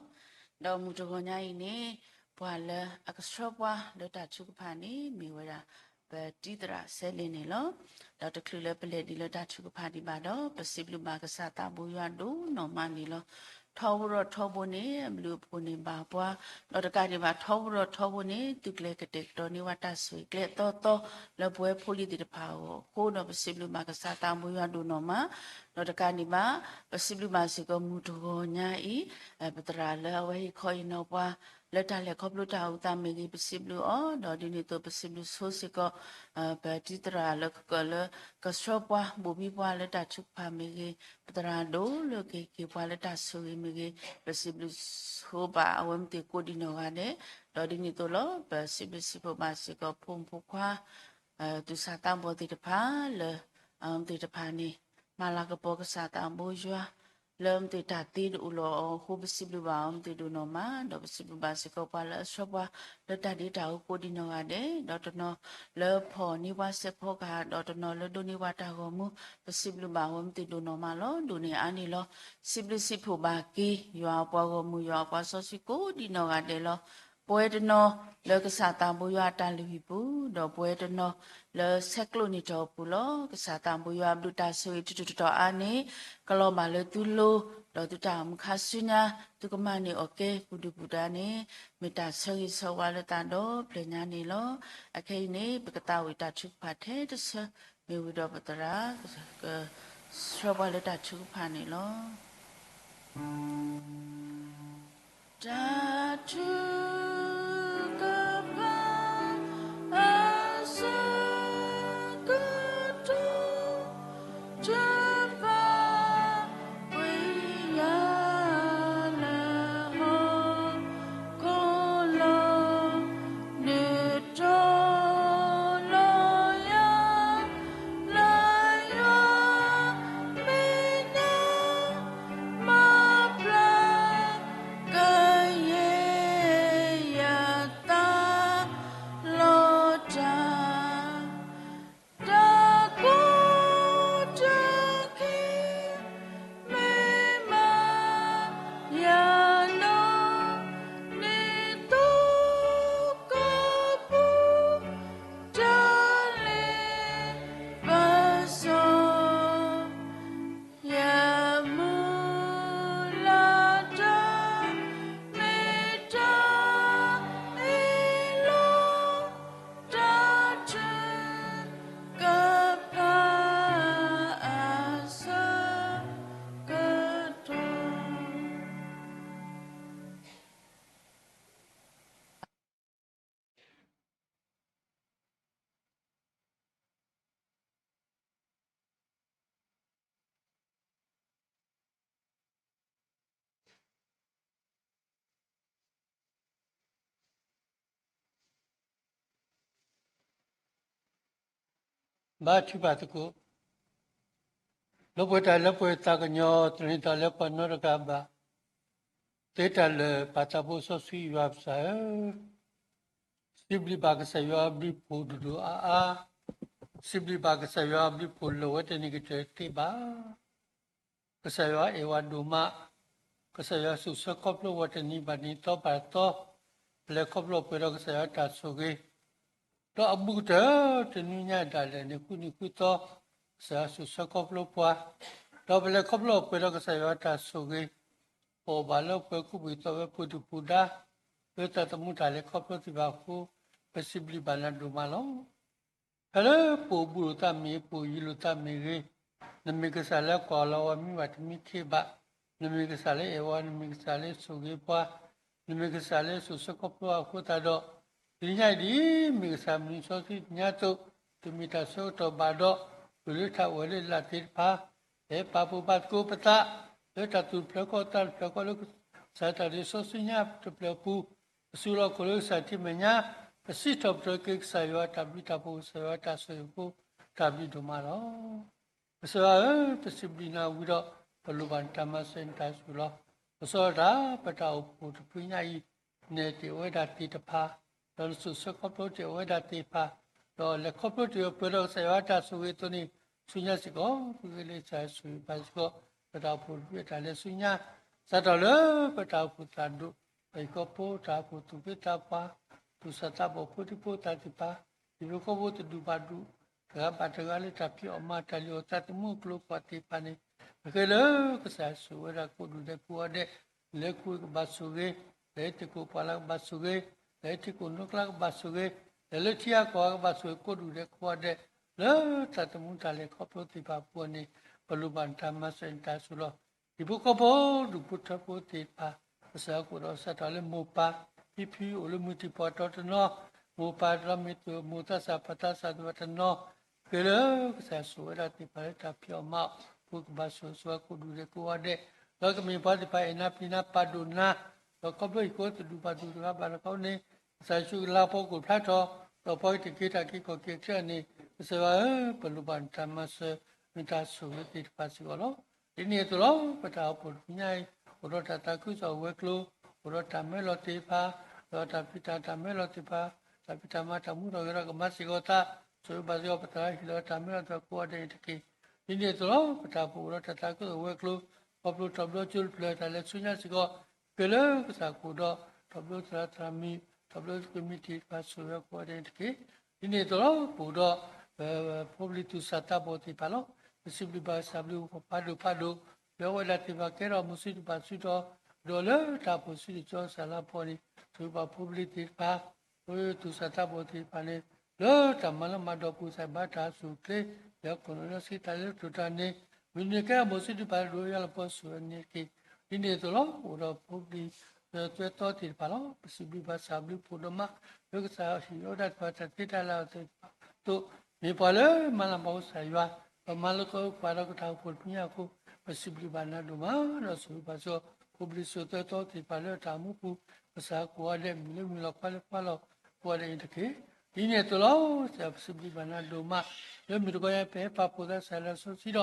ဒီးမုၢ်တဂီၤညါအံၤန့ၣ် ပှၤလၢအကဆှၢပှၤလၢတၢ်ထုကဖၣ်န့ၣ် မ့ၢ်ဝဲဒၣ် ပတံသရၣ်စဲလ့န့ၣ်လီၤ. ဒီးတချုးလၢပလဲၤဒံးလၢတၢ်ထုကဖၣ်ဒံးဘၣ်ဒီး ပစံးဘျုးဘၣ်ကစၢ်သးဘိယွၤဒိၣ်နီၢ်မးန့ၣ်လီၤ. ထီဘိဒီးထီဘိန့ၣ် အဘျုးအဖှိၣ်န့ၣ်ဘၣ်ပှၤ, ဒီးတကးဒံးဘၣ်ထီဘိဒီးထီဘိန့ၣ် သုကျဲၤကတဲာ်ကတီၤန့ၢ်ဝဲတၢ်ဆိၣ်ဂ့ၤကျဲအသီသီ လၢပဝဲဖိလံၤသ့ၣ်တဖၣ်အဂီၢ်အဃိ ဒီးပစံးဘျုးဘၣ်ကစၢ်သးဘိယွၤဒိၣ်နီၢ်မး, ဒီးတကးဒံးဘၣ် ပစံးဘျုးဘၣ်စ့ၢ်ကီးမုၢ်တဂီၤညါအံၤ ပသရၣ်လၢအဝဲဟ့ၣ်ခီဟ့ၣ်နီၤပှၤ လၢတၢ်လဲၤခီဖျိတၢ်အိၣ်သးမ့ၢ်ဂ့ၤ ပစံးဘျုးအီၤ, ဒီးဒ်န့ၣ်အသိးပစံးဘျုးဆိစ့ၢ်ကီး ပတံသရၣ်လၢကကၢၢ်လၢ ကဆှၢပှၤဘိၣ်ဘံပှၤလၢတၢ်ထုကဖၣ်မ့ၢ်ဂ့ၤ, ပသရၣ်ဒိၣ်လၢကဟ့ၣ်က့ၤပှၤလၢတၢ်ဆိၣ်ဂ့ၤမ့ၢ်ဂ့ၤ, ပစံးဘျုးဆိဘၣ်အဝဲမ့ၢ်သ့ၣ်ကိးဒံးနီၢ်ဂၤဒဲး, ဒီးဒ်န့ၣ်အသိးလီၤ ပစံးဘျုးစံးဖှိၣ်ဘၣ်စ့ၢ်ကီးဖိမုၣ်ဖိခွါ သူၣ်စၢ်သးဘီၣ်သ့ၣ်တဖၣ်လၢ အဝဲသ့ၣ်တဖၣ်န့ၣ် မၤလၤကပီၤကစၢ်သးဘိယွၤ လၢအဝဲသ့ၣ်တၢ်သ့တအိၣ်လီၤအီၤအဃိ ပစံးဘျုးဘၣ်အဝဲသ့ၣ်ဒိၣ်နီၢ်မး, ဒီးပစံးဘျုးဘၣ်စ့ၢ်ကီးပှၤလၢအဆှၢပှၤလၢတၢ်ဒ့တၢ်အူကိးဒံးနီၢ်ဂၤဒဲး, ဒီးတနီၤလၢဖီၣ်န့ၢ်ပှၤစဲးဖီကဟၣ်, ဒီးတနီၤလၢဒိးန့ၢ်ပှၤတၢ်ဂီၤမူ, ပစံးဘျုးဘၣ်အဝဲသ့ၣ်ဒိၣ်နီၢ်မးလီၤ. ဒိၣ်န့ၢ်အါန့ၣ်လီၤ. စံးဘျုးစံးဖှိၣ်ဘၣ်က့ၤ ယွၤအပှၤဂီၢ်မုၢ် ယွၤအပှၤစီဆှံကိးဒံးနီၢ်ဂၤဒဲးလီၤ. ပဝဲတနီၤလၢကစၢ်သးဘိယွၤအတၢ်လုၢ်ဟံၣ်ပူၤ, ဒီးပဝဲတနီၤလၢဆဲးကျိးနံၣ်ထီၣ်အပူၤလီၤ. ကစၢ်သးဘိယွၤအဘျုးတၢ်ဆိၣ်ဂ့ၤတတီၤတတီၤအါန့ၣ် ကလီၤဘၣ်လၢသုလိၤ, ဒီးသုတၢ်အိၣ်မူခါဆူညါ သုကမၤန့ၢ်အီၣ်ကဲပူၤဒုၣ်ပူၤဒါန့ၣ် မ့ၢ်တၢ်ဆၢဂ့ၤဆၢဝါလၢသးဒီဖျၢၣ်ညါန့ၣ်လီၤ. အခဲအံၤန့ၣ် ပကသးဝံၣ်တၢ်ထုကဖၣ်ထဲတဆၢ မ့ၢ်ဝံၤဒီးပသရၣ် ကဆှၢပှၤလၢတၢ်ထုကဖၣ်န့ၣ်လီၤ. တၢ်ထုကဖၣ် အဆၢကတီၢ် တၢ်ဘၣ်ကွံာ်ယၤ လၢဟီၣ်ခိၣ်လီၤ နုာ်ထီၣ်လီၤယၤ လၢယွၤမဲာ်ညါ မၤပျၢ်ကယဲၢ်ယသး လီၤတၢ် တၢ်ကိးတၢ်ခဲ မ့ၢ်မၤယၤနီၢ် နံၣ်သိကီၢ်ပူၤ တၢ်လ့ပစီ ယမုၢ်လၢ်တၢ် မ့ၢ်တၢ်အ့ၣ်လိာ် တၢ်ထုကဖၣ်အဆၢကတီၢ်. ဘါထုကဖၣ်သကိး, လၢပှဲၤတၢ်လၢပှဲၤသးကညီၤ သန့ၤသးလၢပှၤနီတဂၤဘၣ်, သ့တၢ်လၢာ်ပာ်သးဘိစီဆှံယွၤပစၢ်ဧၢ, စံးဘျုးဘၣ်ကစၢ်ယွၤအဘျုးဖှိၣ်ဒိၣ်ဒိၣ်အါအါ, စံးဘျုးဘၣ်ကစၢ်ယွၤအဘျုးဖှိၣ်လၢာ်ဝဲတန့ၢ်ကတၢၢ်တသ့ဘၣ်. ကစၢ်ယွၤအဲၣ်ဝဲဒိၣ်မး, ကစၢ်ယွၤစိာ်ဆှၢခီဖျိဝဲတနံၤဘၣ်တနံၤသီဘၣ်သီ, ပလဲၤခီဖျိပှဲၤဒီးကစၢ်ယွၤတၢ်ဆိၣ်ဂ့ၤ, ဒီးအဘူးကတၢၢ်တနွံညါဒၣ်လဲာ်န့ၣ် ဃုနံၤဃုသီ, ကစၢ်ယွၤစိာ်ဆှၢခီဖျိပှၤ, ဒီးပလဲၤခီဖျိပှဲၤဒီးကစၢ်ယွၤတၢ်ဆိၣ်ဂ့ၤ, ပအိၣ်ဘၣ်လၢပှဲၤခိၣ်ပှဲၤသီဝဲပူၤဒုၣ်ပူၤဒါ, လၢသးသမူတၢ်လဲၤခီဖျိသ့ၣ်တဖၣ်အဃိ, ပစံးဘျုးဘၣ်နၤဒိၣ်မးလီၤ. ဖဲလၢပအိၣ်ဘူးလိာ်သးမ့ၢ်ဂ့ၤ, ပအိၣ်ယံၤလိာ်သးမ့ၢ်ဂ့ၤ, နမ့ၢ်ကစၢ်လၢကွၢ်လီၤဝဲမ့ၢ်ဘၣ်တမံၤခ့ဘၣ်, နမ့ၢ်ကစၢ်လၢအဲၣ်ဝဲ, နမ့ၢ်ကစၢ်လၢဆိၣ်ဂ့ၤပှၤ, နမ့ၢ်ကစၢ်လၢစိာ်ဆှၢခီဖျိအဃိသတးဒီး, တနံၤညါအံၤဒ်အံၤ, မ့ၢ်ကစၢ်မုၢ်နံၤစီဆှံညါအသိး, တမ့ၢ်တၢ်ဆၢကတီၢ်ဘၣ်ဒီး, ပှၤလၢထးဝဲလၢလာ်သ့ၣ်တဖၣ်, ဟဲပာ်ဖှိၣ်ဘါသကိးပသး, လၢတၢ်သူၣ်တဖျၢၣ်ကီၢ်သးတဖျၢၣ်ကီၢ်လၢ ကစၢ်တၢ်လံာ်စီဆှံညါတဖျၢၣ်အပူၤ, ပစူးလီၤခိၣ်လၢကစၢ်ထံမဲာ်ညါ, ပစံးထီၣ်ပတြၢၤက့ၤကစၢ်ယွၤတၢ်ဘျုးတၢ်ဖှိၣ် ကစၢ်ယွၤတၢ်ဆိၣ်ဂ့ၤအဃိ, တၢ်ဘျုးဒိၣ်မးလီၤ. ကစၢ်ယွၤဧၢ, ပစံးဘျုးနၤဝံၤဒီး, ပလိၣ်ဘၣ်နတၢ်မၤစၢၤနတၢ်ဆိၣ်ဂ့ၤလီၤ. ပစီတၢ် ပတၢ်အိၣ်ဖှိၣ်တဖုညါအံၤ, နဲၣ်တ့ၢ်ဝဲဒၣ်သ့ၣ်တဖၣ်, ဒီးနစိာ်ဆှၢခီဖျိတ့ၢ်အဝဲဒၣ်သ့ၣ်တဖၣ်, ဒီးလဲၤခီဖျိတ့ၢ်အပှဲၤဒီးကစၢ်ယွၤအတၢ်ဆိၣ်ဂ့ၤအသိးန့ၣ်, ဆူညါစ့ၢ်ကီး ပဂ့ၤလၢကစၢ်ယွၤဆိၣ်ဂ့ၤပှၤစ့ၢ်ကီး, ဒီးတၢ်အိၣ်ဖှိၣ်တဖုအတၢ်လဲၤဆူညါ, စးထီၣ်လၢပတၢ်အိၣ်ဖှိၣ်သရၣ်ဒိၣ်, ပဟံၣ်ဖိဃီဖိတၢ်အိၣ်ဖှိၣ်သူၣ်က့သးပှၢ်, သူၣ်စၢ်သးဘီၣ်ဖိဒံဖိသၣ်သ့ၣ်တဖၣ်, ဟံၣ်ဖိဃီဖိတဒူၣ်ဘၣ်ဒူၣ်, တဂၤဘၣ်တဂၤလၢတၢ်ဖံးအီၣ်မၤတၢ်လုၢ်အီၣ်သးသမူအကျိၤအကျဲသ့ၣ်တဖၣ်န့ၣ်, ပဃ့လၢကစၢ်ယွၤဆိၣ်ဂ့ၤဝဲဒၣ်ကိးဒူၣ်ဒဲးကိးဂၤဒဲး, လဲၤခီဖျိကဘၣ်ဆိၣ်ဂ့ၤ, လဲၤထံၣ်ကိၣ်ပှၢ်လၢကဘၣ်ဆိၣ်ဂ့ၤ, လဲၤထံၣ်ကိၣ်နိကျါကဘၣ်ဆိၣ်ဂ့ၤ, လဲၤလၢထံဂၤကီၢ်ဂၤကဘၣ်ဆိၣ်ဂ့ၤကိးဒူၣ်ဒဲးကိးဂၤဒဲး, လၢတၢ်သမူတၢ်လဲၤခီဖျိသ့ၣ်တဖၣ်အပူၤန့ၣ်, ပလိၣ်ဘၣ်နတၢ်မၤစၢၤနတၢ်ဆိၣ်လီၤ. ဟံၣ်ဖိဃီဖိ, ဒူၣ်ဖိထၢဖိသ့ၣ်တဖၣ်, ကစၢ်ယွၤကအိၣ်ဒီးစးထီၣ်လၢမိၢ်ပၢ်, ဖံဖုအိၣ်လၢမုၢ်တံၢ်ပီၢ်တီတနီၤ, မိၢ်ပၢ်တနီၤမ့ၢ်တအိၣ် မိၢ်သးစၢ်ပၢ်သးစၢ်သ့ၣ်တဖၣ်တနီၤ, ဃ့လၢကစၢ်ယွၤဆိၣ်ဂ့ၤဝဲဒၣ်သ့ၣ်တဖၣ်လၢတၢ်ဖံးအီၣ်မၤအီၣ်အပူၤကဘၣ်ဆိၣ်ဂ့ၤဆိၣ်ဝါကိးဒူၣ်ဒဲးကိးဂၤဒဲး, ဒီးကမ့ၢ်ပှၤသ့ၣ်တဖၣ်အဲၣ်နၤပျံၤနၤပာ်ဒိၣ်နၤ, ဒီးခီဖျိဟံၣ်ဖိတဒူၣ်ဘၣ်ဒူၣ်တဂၤဘၣ်တဂၤအဃိန့ၣ်, ကစၢ်ယ့ၣ်ၡူးကလၤကပီၤကအိၣ်ဖျါထီၣ်, ဒီးပှၤကတက့ၤတၢ်က့ၤကီၢ်က့ၤချၢန့ၣ်, ကစၢ်ယွၤဧၢ, ပလိၣ်ဘၣ်နတၢ်မၤစၢၤ, နတၢ်ဆိၣ်ဂ့ၤသ့ၣ်တဖၣ်စ့ၢ်ကီးလီၤ. ဒ်န့ၣ်အသိးလီၤ, ပတၢ်အိၣ်ဖှိၣ်တဖုညါအံၤ, အိၣ်ဒီးတၢ်သးခုကစီၣ်အဝဲၤကျိၤ, အိၣ်ဒီးတၢ်မၢလီၤသ့ၣ်တဖၣ်, ဒီးတၢ်ဖံးတၢ်မၤတၢ်မၢလီၤသ့ၣ်တဖၣ်, တၢ်ဖံးတၢ်မၤတၢ်မူထီၣ်ဂဲၤထီၣ်ကမၤစ့ၢ်ကီးသး, ဆိၣ်ဂ့ၤဘၣ်စ့ၢ်ကီးပသရၣ်ဟံၣ်လီၤတၢ်မၢလီၤသ့ၣ်တဖၣ်ကိးဂၤဒဲးန့ၣ်တက့ၢ်. ဒ်န့ၣ်အသိးလီၤ, ပတၢ်အိၣ်ဖှိၣ်အိၣ်ဒီးတၢ်သးခုကစီၣ်အဝဲၤကျိၤ, ခီဖျိထီၣ်ဘျီကၠိတဖျၢၣ်တၢ်လဲၤဆူညါစ့ၢ်ကီး, ဃ့လၢကစၢ်ကအိၣ်ဒီး, ထီၣ်ဘျီသရၣ်သရၣ်မုၣ်, ထီၣ်ဘျီကမံးတံာ်တဖၣ်ဆိၣ်ဂ့ၤအကိးဂၤဒဲးန့ၣ်တက့ၢ်. ဒ်န့ၣ်အသိးလီၤ, ပအိၣ်ဒီး ဖိပလံၤသူၣ်စၢ်သးဘီၣ်သ့ၣ်တဖၣ်လီၤ. ပစံးဘျုးဘၣ်ကစၢ်ဘျုးဖးဒိၣ်ဖးဒိၣ်, လၢအဝဲဒၣ်သ့ၣ်တဖၣ်ကဲထီၣ်အမုၢ်ဆ့ၣ်တဖၣ်ဆူၣ်ထီၣ်, ဒီးလၢတၢ်အိၣ်ဖှိၣ်ဆံးတကီကစၢ်လၢအဖီန့ၣ်, ဆိၣ်ဂ့ၤဘၣ်ဖိပလံၤသ့ၣ်တဖၣ်, ဖိသူၣ်စၢ်သးဘီၣ်သ့ၣ်တဖၣ်န့ၣ်, လၢတၢ်မၤလၢမၤဒီးပူၤစၢ်ဘါတၢ်အစူၢ်အချ့, လၢခိၣ်နူာ်လၢဆံးသးလၢတိာ်တၢ်န့ၣ်, မုၢ်နံၤကဲထီၣ်အမုၢ်ဆ့ၣ်တဖၣ်ဒိၣ်ယွၤလီၤပှီၢ်ဆိၣ်ဂ့ၤန့ၣ်တက့ၢ်. ဒ်န့ၣ်အသိးလီၤ, အိၣ်ဒီးဖိပလံၤ သွဲသီသ့ၣ်တဖၣ်လီၤ. ပစံးဘျုးဘၣ်ကစၢ်ဘျုးဖးဒိၣ်မး, လၢကစၢ်ဟ့ၣ်လီၤဝဲဒၣ်တၢ်သ့တၢ်လၢအသိး, မ့ၢ်ပှၤလၢမၤလၤမၤကစၢ်ယွၤ, ဒီးမၤလိကီကွၢ်ဒီးကတၢ်အိၣ်ဖှိၣ်တဖုညါအဃိ, ပစံးဘျုးဘၣ်နၤဒိၣ်မး, ဒီးဆိၣ်ဂ့ၤဘၣ်စ့ၢ်ကီး ဖိပလံၤစိၤသွဲသီသ့ၣ်တဖၣ်လၢတၢ်အိၣ်မူပူၤ, ကစၢ်ကိးဂၤဒဲး မုၢ်လၢမုၢ်လီၤခွါလၢခွါလီၤ, ကိးဂၤဒဲးန့ၣ်တက့ၢ်. ဒ်န့ၣ်အသိးလီၤ, ကစၢ်ပစံးဘျုးဘၣ်နၤဒိၣ်မး, လၢမုၢ်တဂီၤညါ ပဟဲပာ်ဖှိၣ်သးကစၢ်လၢစီဆှံဒီး,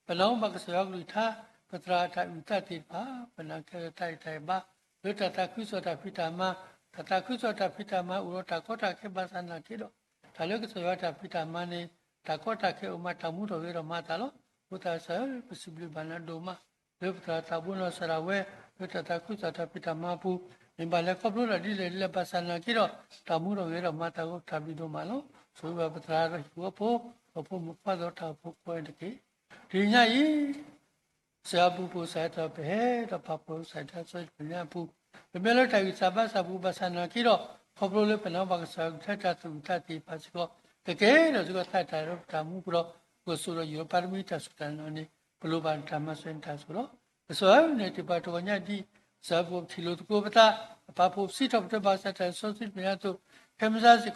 ပနၢ်ဟူဘၣ်ကစၢ်ယွၤကလုၢ်ကထါ, ပသရၣ်အတၢ်အုၣ်သးသ့ၣ်တဖၣ်, ပနာ်ကဲထီၣ်တၢ်အံၣ်တၢ်အံၣ်ဘါ, လၢတၢ်သးခုကစီၣ်တၢ်ဖံးတၢ်မၤ, တၢ်သးခုကစီၣ်တၢ်ဖံးတၢ်မၤအိၣ်ဒီးတၢ်ကီတၢ်ခဲဘၣ်ဆၣ်နာ်က့ဒီး, တၢ်လၢကစၢ်ယွၤတၢ်ဖံးတၢ်မၤန့ၣ်, တၢ်ကီတၢ်ခဲအိၣ်မးတၢ်မူထီၣ်ဂဲၤထီၣ်မၤအသးလီၤ. အဃိသတးကစၢ်ဧၢ, ပစံးဘျုးဘၣ်နၤဒိၣ်မး, လၢပသရၣ်သးဘိနီၢ်စၢ်ဒၣ်ဝဲ, လၢတၢ်သးခုကစီၣ်တၢ်ဖံးတၢ်မၤအပူၤ, မ့ၢ်ဘၣ်လဲၤခီဖျိတၢ်ဒ်လဲၣ်ဒ်လဲၣ်ဘၣ်ဆၣ်နာ်က့ဒီး, တၢ်မူထီၣ်ဂဲၤထီၣ်မၤအသးအဃိတၢ်ဘျုးဒိၣ်မးလီၤ. ဆိၣ်ဂ့ၤဘၣ်ပသရၣ်ဒီးဟံၣ်ဖိဃီဖိ, ဒီးဖိမုၣ်ဖိခွါဒီးတၢ်အိၣ်ဖှိၣ်ကိးဂၤဒဲးန့ၣ်တက့ၢ်. တနံၤညါအံၤ ကစၢ်ယွၤအပူၤ ပအိၣ်စဲၤထီၣ်ပဟဲဒီးပာ်ဖှိၣ်ကစၢ်တၢ်စီဆှံတနံၤညါအပူၤ, ပမ့ၢ်လၢတၢ်ဂံၢ်စၢ်ဘါစၢ်ပူၤဘၣ်ဆၣ်နာ်က့ဒီး, ခီဖျိလၢပနၢ်ဟူဘၣ်ကစၢ်ယွၤကလုၢ်ကထါတၢ်သူၣ်အုးသးသ့ၣ်တဖၣ်စ့ၢ်ကီး, ကကဲထီၣ်စ့ၢ်ကီးသးတၢ်ဒီးပတၢ်မူပူၤဒီး, ပကစိာ်ဒီးယိၤဒီးပၢ်တမံၤတၢ်စူၢ်တၢ်နာ်န့ၣ်, ပလိၣ်ဘၣ်နတၢ်မၤစၢၤနတၢ်ဆိၣ်လီၤ. ကစၢ်ဧၢ, နဟဲတ့ၢ်ပှၤတဂီၤညါဒ် ကစၢ်ပထံၣ်လိာ်သကိးပသး, ပပာ်ဖှိၣ်ပစံးထီၣ်ပတြၢၤဘၣ်ကစၢ်တၢ်စီဆှံတနံၤညါအသိး, ခဲမုၢ်ဆါစ့ၢ်ကီး,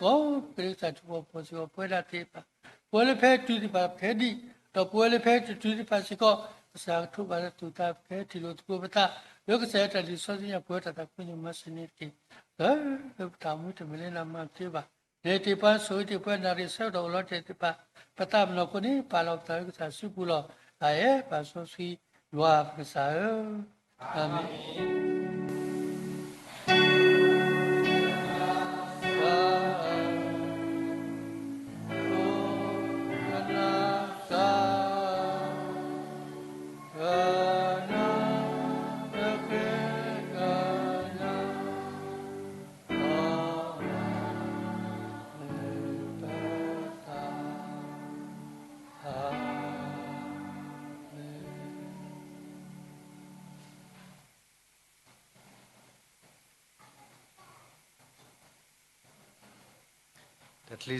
ပကဲလၢကစၢ်ထူၣ်ဖျဲးစ့ၢ်ကီးပဝဲဒၣ်သ့ၣ်တဖၣ်, ပဝဲလၢပဟဲတုၤသ့ၣ်တဖၣ်ပကဟဲဒံး, ဒီးပဝဲလၢပဟဲတတုၤသ့ၣ်တဖၣ်စ့ၢ်ကီး, ကစၢ်ကထိးဘၣ်တၢ်သူၣ်သး ပကဟဲထံၣ်လိာ်သကိးပသး, လၢကစၢ်ယွၤတၢ်လံာ်စီဆှံညါပဝဲတၢ်သးခုန့ၣ်မၤစၢၤန့ၣ်တက့ၢ်. လၢပတၢ်မူတမ့ၢ်လၢနၤမၤတသ့ဘၣ်. နဟဲတ့ၢ်ပှၤဆိၣ်ဂ့ၤတ့ၢ်ပှၤနၣ်ရံၣ်ဆၢကတီၢ်အိၣ်လီၤတဲာ်သ့ၣ်တဖၣ်, ပသးပနီၢ်ခိန့ၣ် ပာ်လီၤပသးလၢကစၢ်စုပူၤလီၤ. တၢ်အဲၣ်ပၢ်စီဆှံယွၤပကစၢ်ဧၢ, အၤမ့ၣ်. Thank you.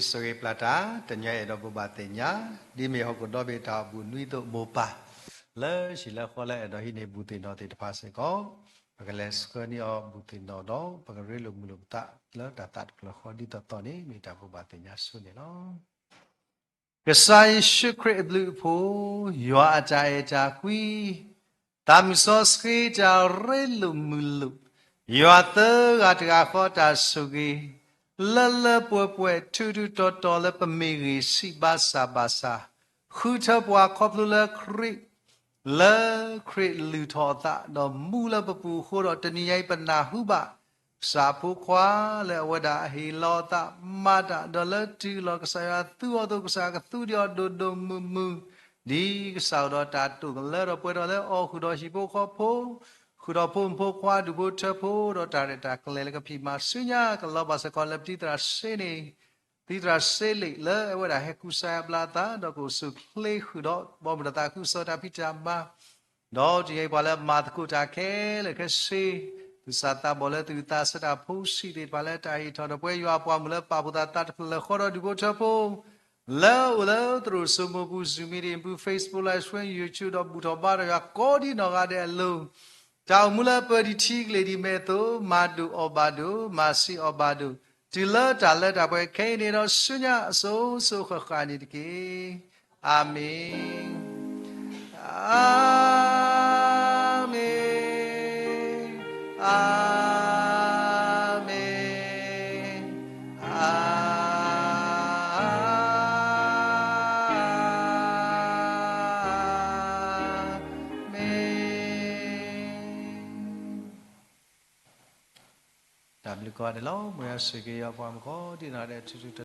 ဆိၣ်ဂ့ၤပျၢ်တၢ်, တနံၤအံၤအဲၣ်ဒိးဘိးဘၣ်သ့ၣ်ညါ, ဒ်မ့ၢ်ဟီၣ်ခိၣ်ဒီဘ့ၣ်တၢ်အိၣ်ဘူးနွံအသိး, မိၢ်ပၢ်လၢဟံၣ်လၢဃီလၢအဲၣ်ဒိးဟံးန့ၢ်ဘူၣ်သ့ၣ်နီၣ်သ့ၣ်တဖၣ်စ့ၢ်ကီး, ပကလဲၤဆှၢန့ၢ်အီၤဘူၣ်သ့ၣ်နီၣ်ဒီး ပကရ့လိာ်မုာ်လိာ်ပသးလၢတၢ်သးတဖျၢၣ်ဃီဒ်သိးသိးန့ၣ် မ့ၢ်တၢ်ဘိးဘၣ်သ့ၣ်ညါဆိန့ၣ်လီၤ. ကစၢ်ယ့ၣ်ၡူးခရံာ်အဘျုးအဖှိၣ်, ယွၤအတၢ်အဲၣ်တၢ်ကွံ, သးမုၢ်စီဆှံတၢ်ရ့လိာ်မုာ်လိာ်, ယွၤသၢဂၤတဂၤဃီတၢ်ဆိၣ်ဂ့ၤ, လၢလၢပှဲၤပှဲၤထူးထူးတီၤတီၤလၢပမ့ၢ်ဂ့ၤဆံးဘၣ်ဆၣ်ဘၣ်ဆၣ်, ဃုထၢပှၤခီဖျိလၢခရံာ်, လၢခရံာ်လုၢ်ထီၣ်အသး ဒီးမူလၢပပူၤအဃိဒီး တနံၤညါအံၤပနၢ်ဟူဘၣ် ကစၢ်ဖိခွါလၢအဝဲဒၣ်အဟ့ၣ်လီၤအသးမၤတၢ် ဒီးလၢတုၤလီၤကစၢ်ယွၤသူအီၤအသိး ကစၢ်ယွၤကသူဒံးအီၤဒိၣ်ဒိၣ်မုၢ်မုၢ် ဒ်ကစၢ်အိၣ်ဒီးတၢ်တိာ်ကလၢထီၣ်ပှဲၤထီၣ်လၢအီၤ ဃုာ်ဒီးဟံၣ်ဖိဃီဖိ, ဃုာ်ဒီးဖိမုၣ်ဖိခွါ ဒူၣ်ဖိထၢဖိ ဒီးတၢ်ရဲၣ်တၢ်ကျဲၤလၢကဖံးမၤဆူညါ ကလီၤဘၣ်စ့ၢ်ကီးလၢပတံၤသရၣ်စ့န့ၣ် တံၤသရၣ်စ့လ့းလၢအဝဲဒၣ်ဟဲကူစါယါဘျါအသး ဒီးကအိၣ်ဆူၣ်ချ့ဃုာ်ဒီး ဘီမုၢ်ဒီးသးခုကစီၣ်တၢ်ဖံးတၢ်မၤ ဒီးတယံာ်ပှၤလၢမၤသကိးတၢ်ခဲလၢာ်ခဲဆ့, သူၣ်စၢ်သးဘီၣ်လၢသူၣ်အုးသးဆၢတၢ်ဖိဆံးသ့ၣ်တဖၣ်လၢတၢ်ဟ့ၣ်ထီၣ်ဒီးပဝဲယွၤအပှၤမုၣ်လၢပာ်ဖှိၣ်သးသးတဖျၢၣ်ဃီဒီးဒူၣ်ဖိထၢဖိ လၢအိၣ်လၢသရိာ်စိမိၢ်ပူၤ Zoom meeting ပူၤ Facebook Live Stream YouTube ဒီးဘူၣ်ထီၣ်ဘါထီၣ်ယွၤကိးဒံနီၢ်ဂၤဒဲးအလိၤ တၢ်အိၣ်မူလၢပၢၤတံၢ်ထံကလ့ၢ်ဒ်အမ့ၢ်အသိး မၤဒိၣ်အီၣ်ဘၣ်ဒိၣ် မၤဆံးအီၣ်ဘၣ်ဒိၣ် တုၤလၢတၢ်လၢတၢ်ပှဲၤခဲအံၤန့ၣ်ဒီး ဆူညါအစိၤစိၤဃၣ်ဃၣ်န့ၣ်တက့ၢ်. အၤမ့ၣ်, အၤမ့ၣ်, အၤမ့ၣ်, အၤမ့ၣ်. တၢ်ဘျုးကိးဂၤဒဲးလီၤ. မ်ယွၤဆိၣ်ဂ့ၤက့ၤယွၤပှၤမုၣ်ကိးဒံနီၢ်ဂၤဒဲးထူထူတီ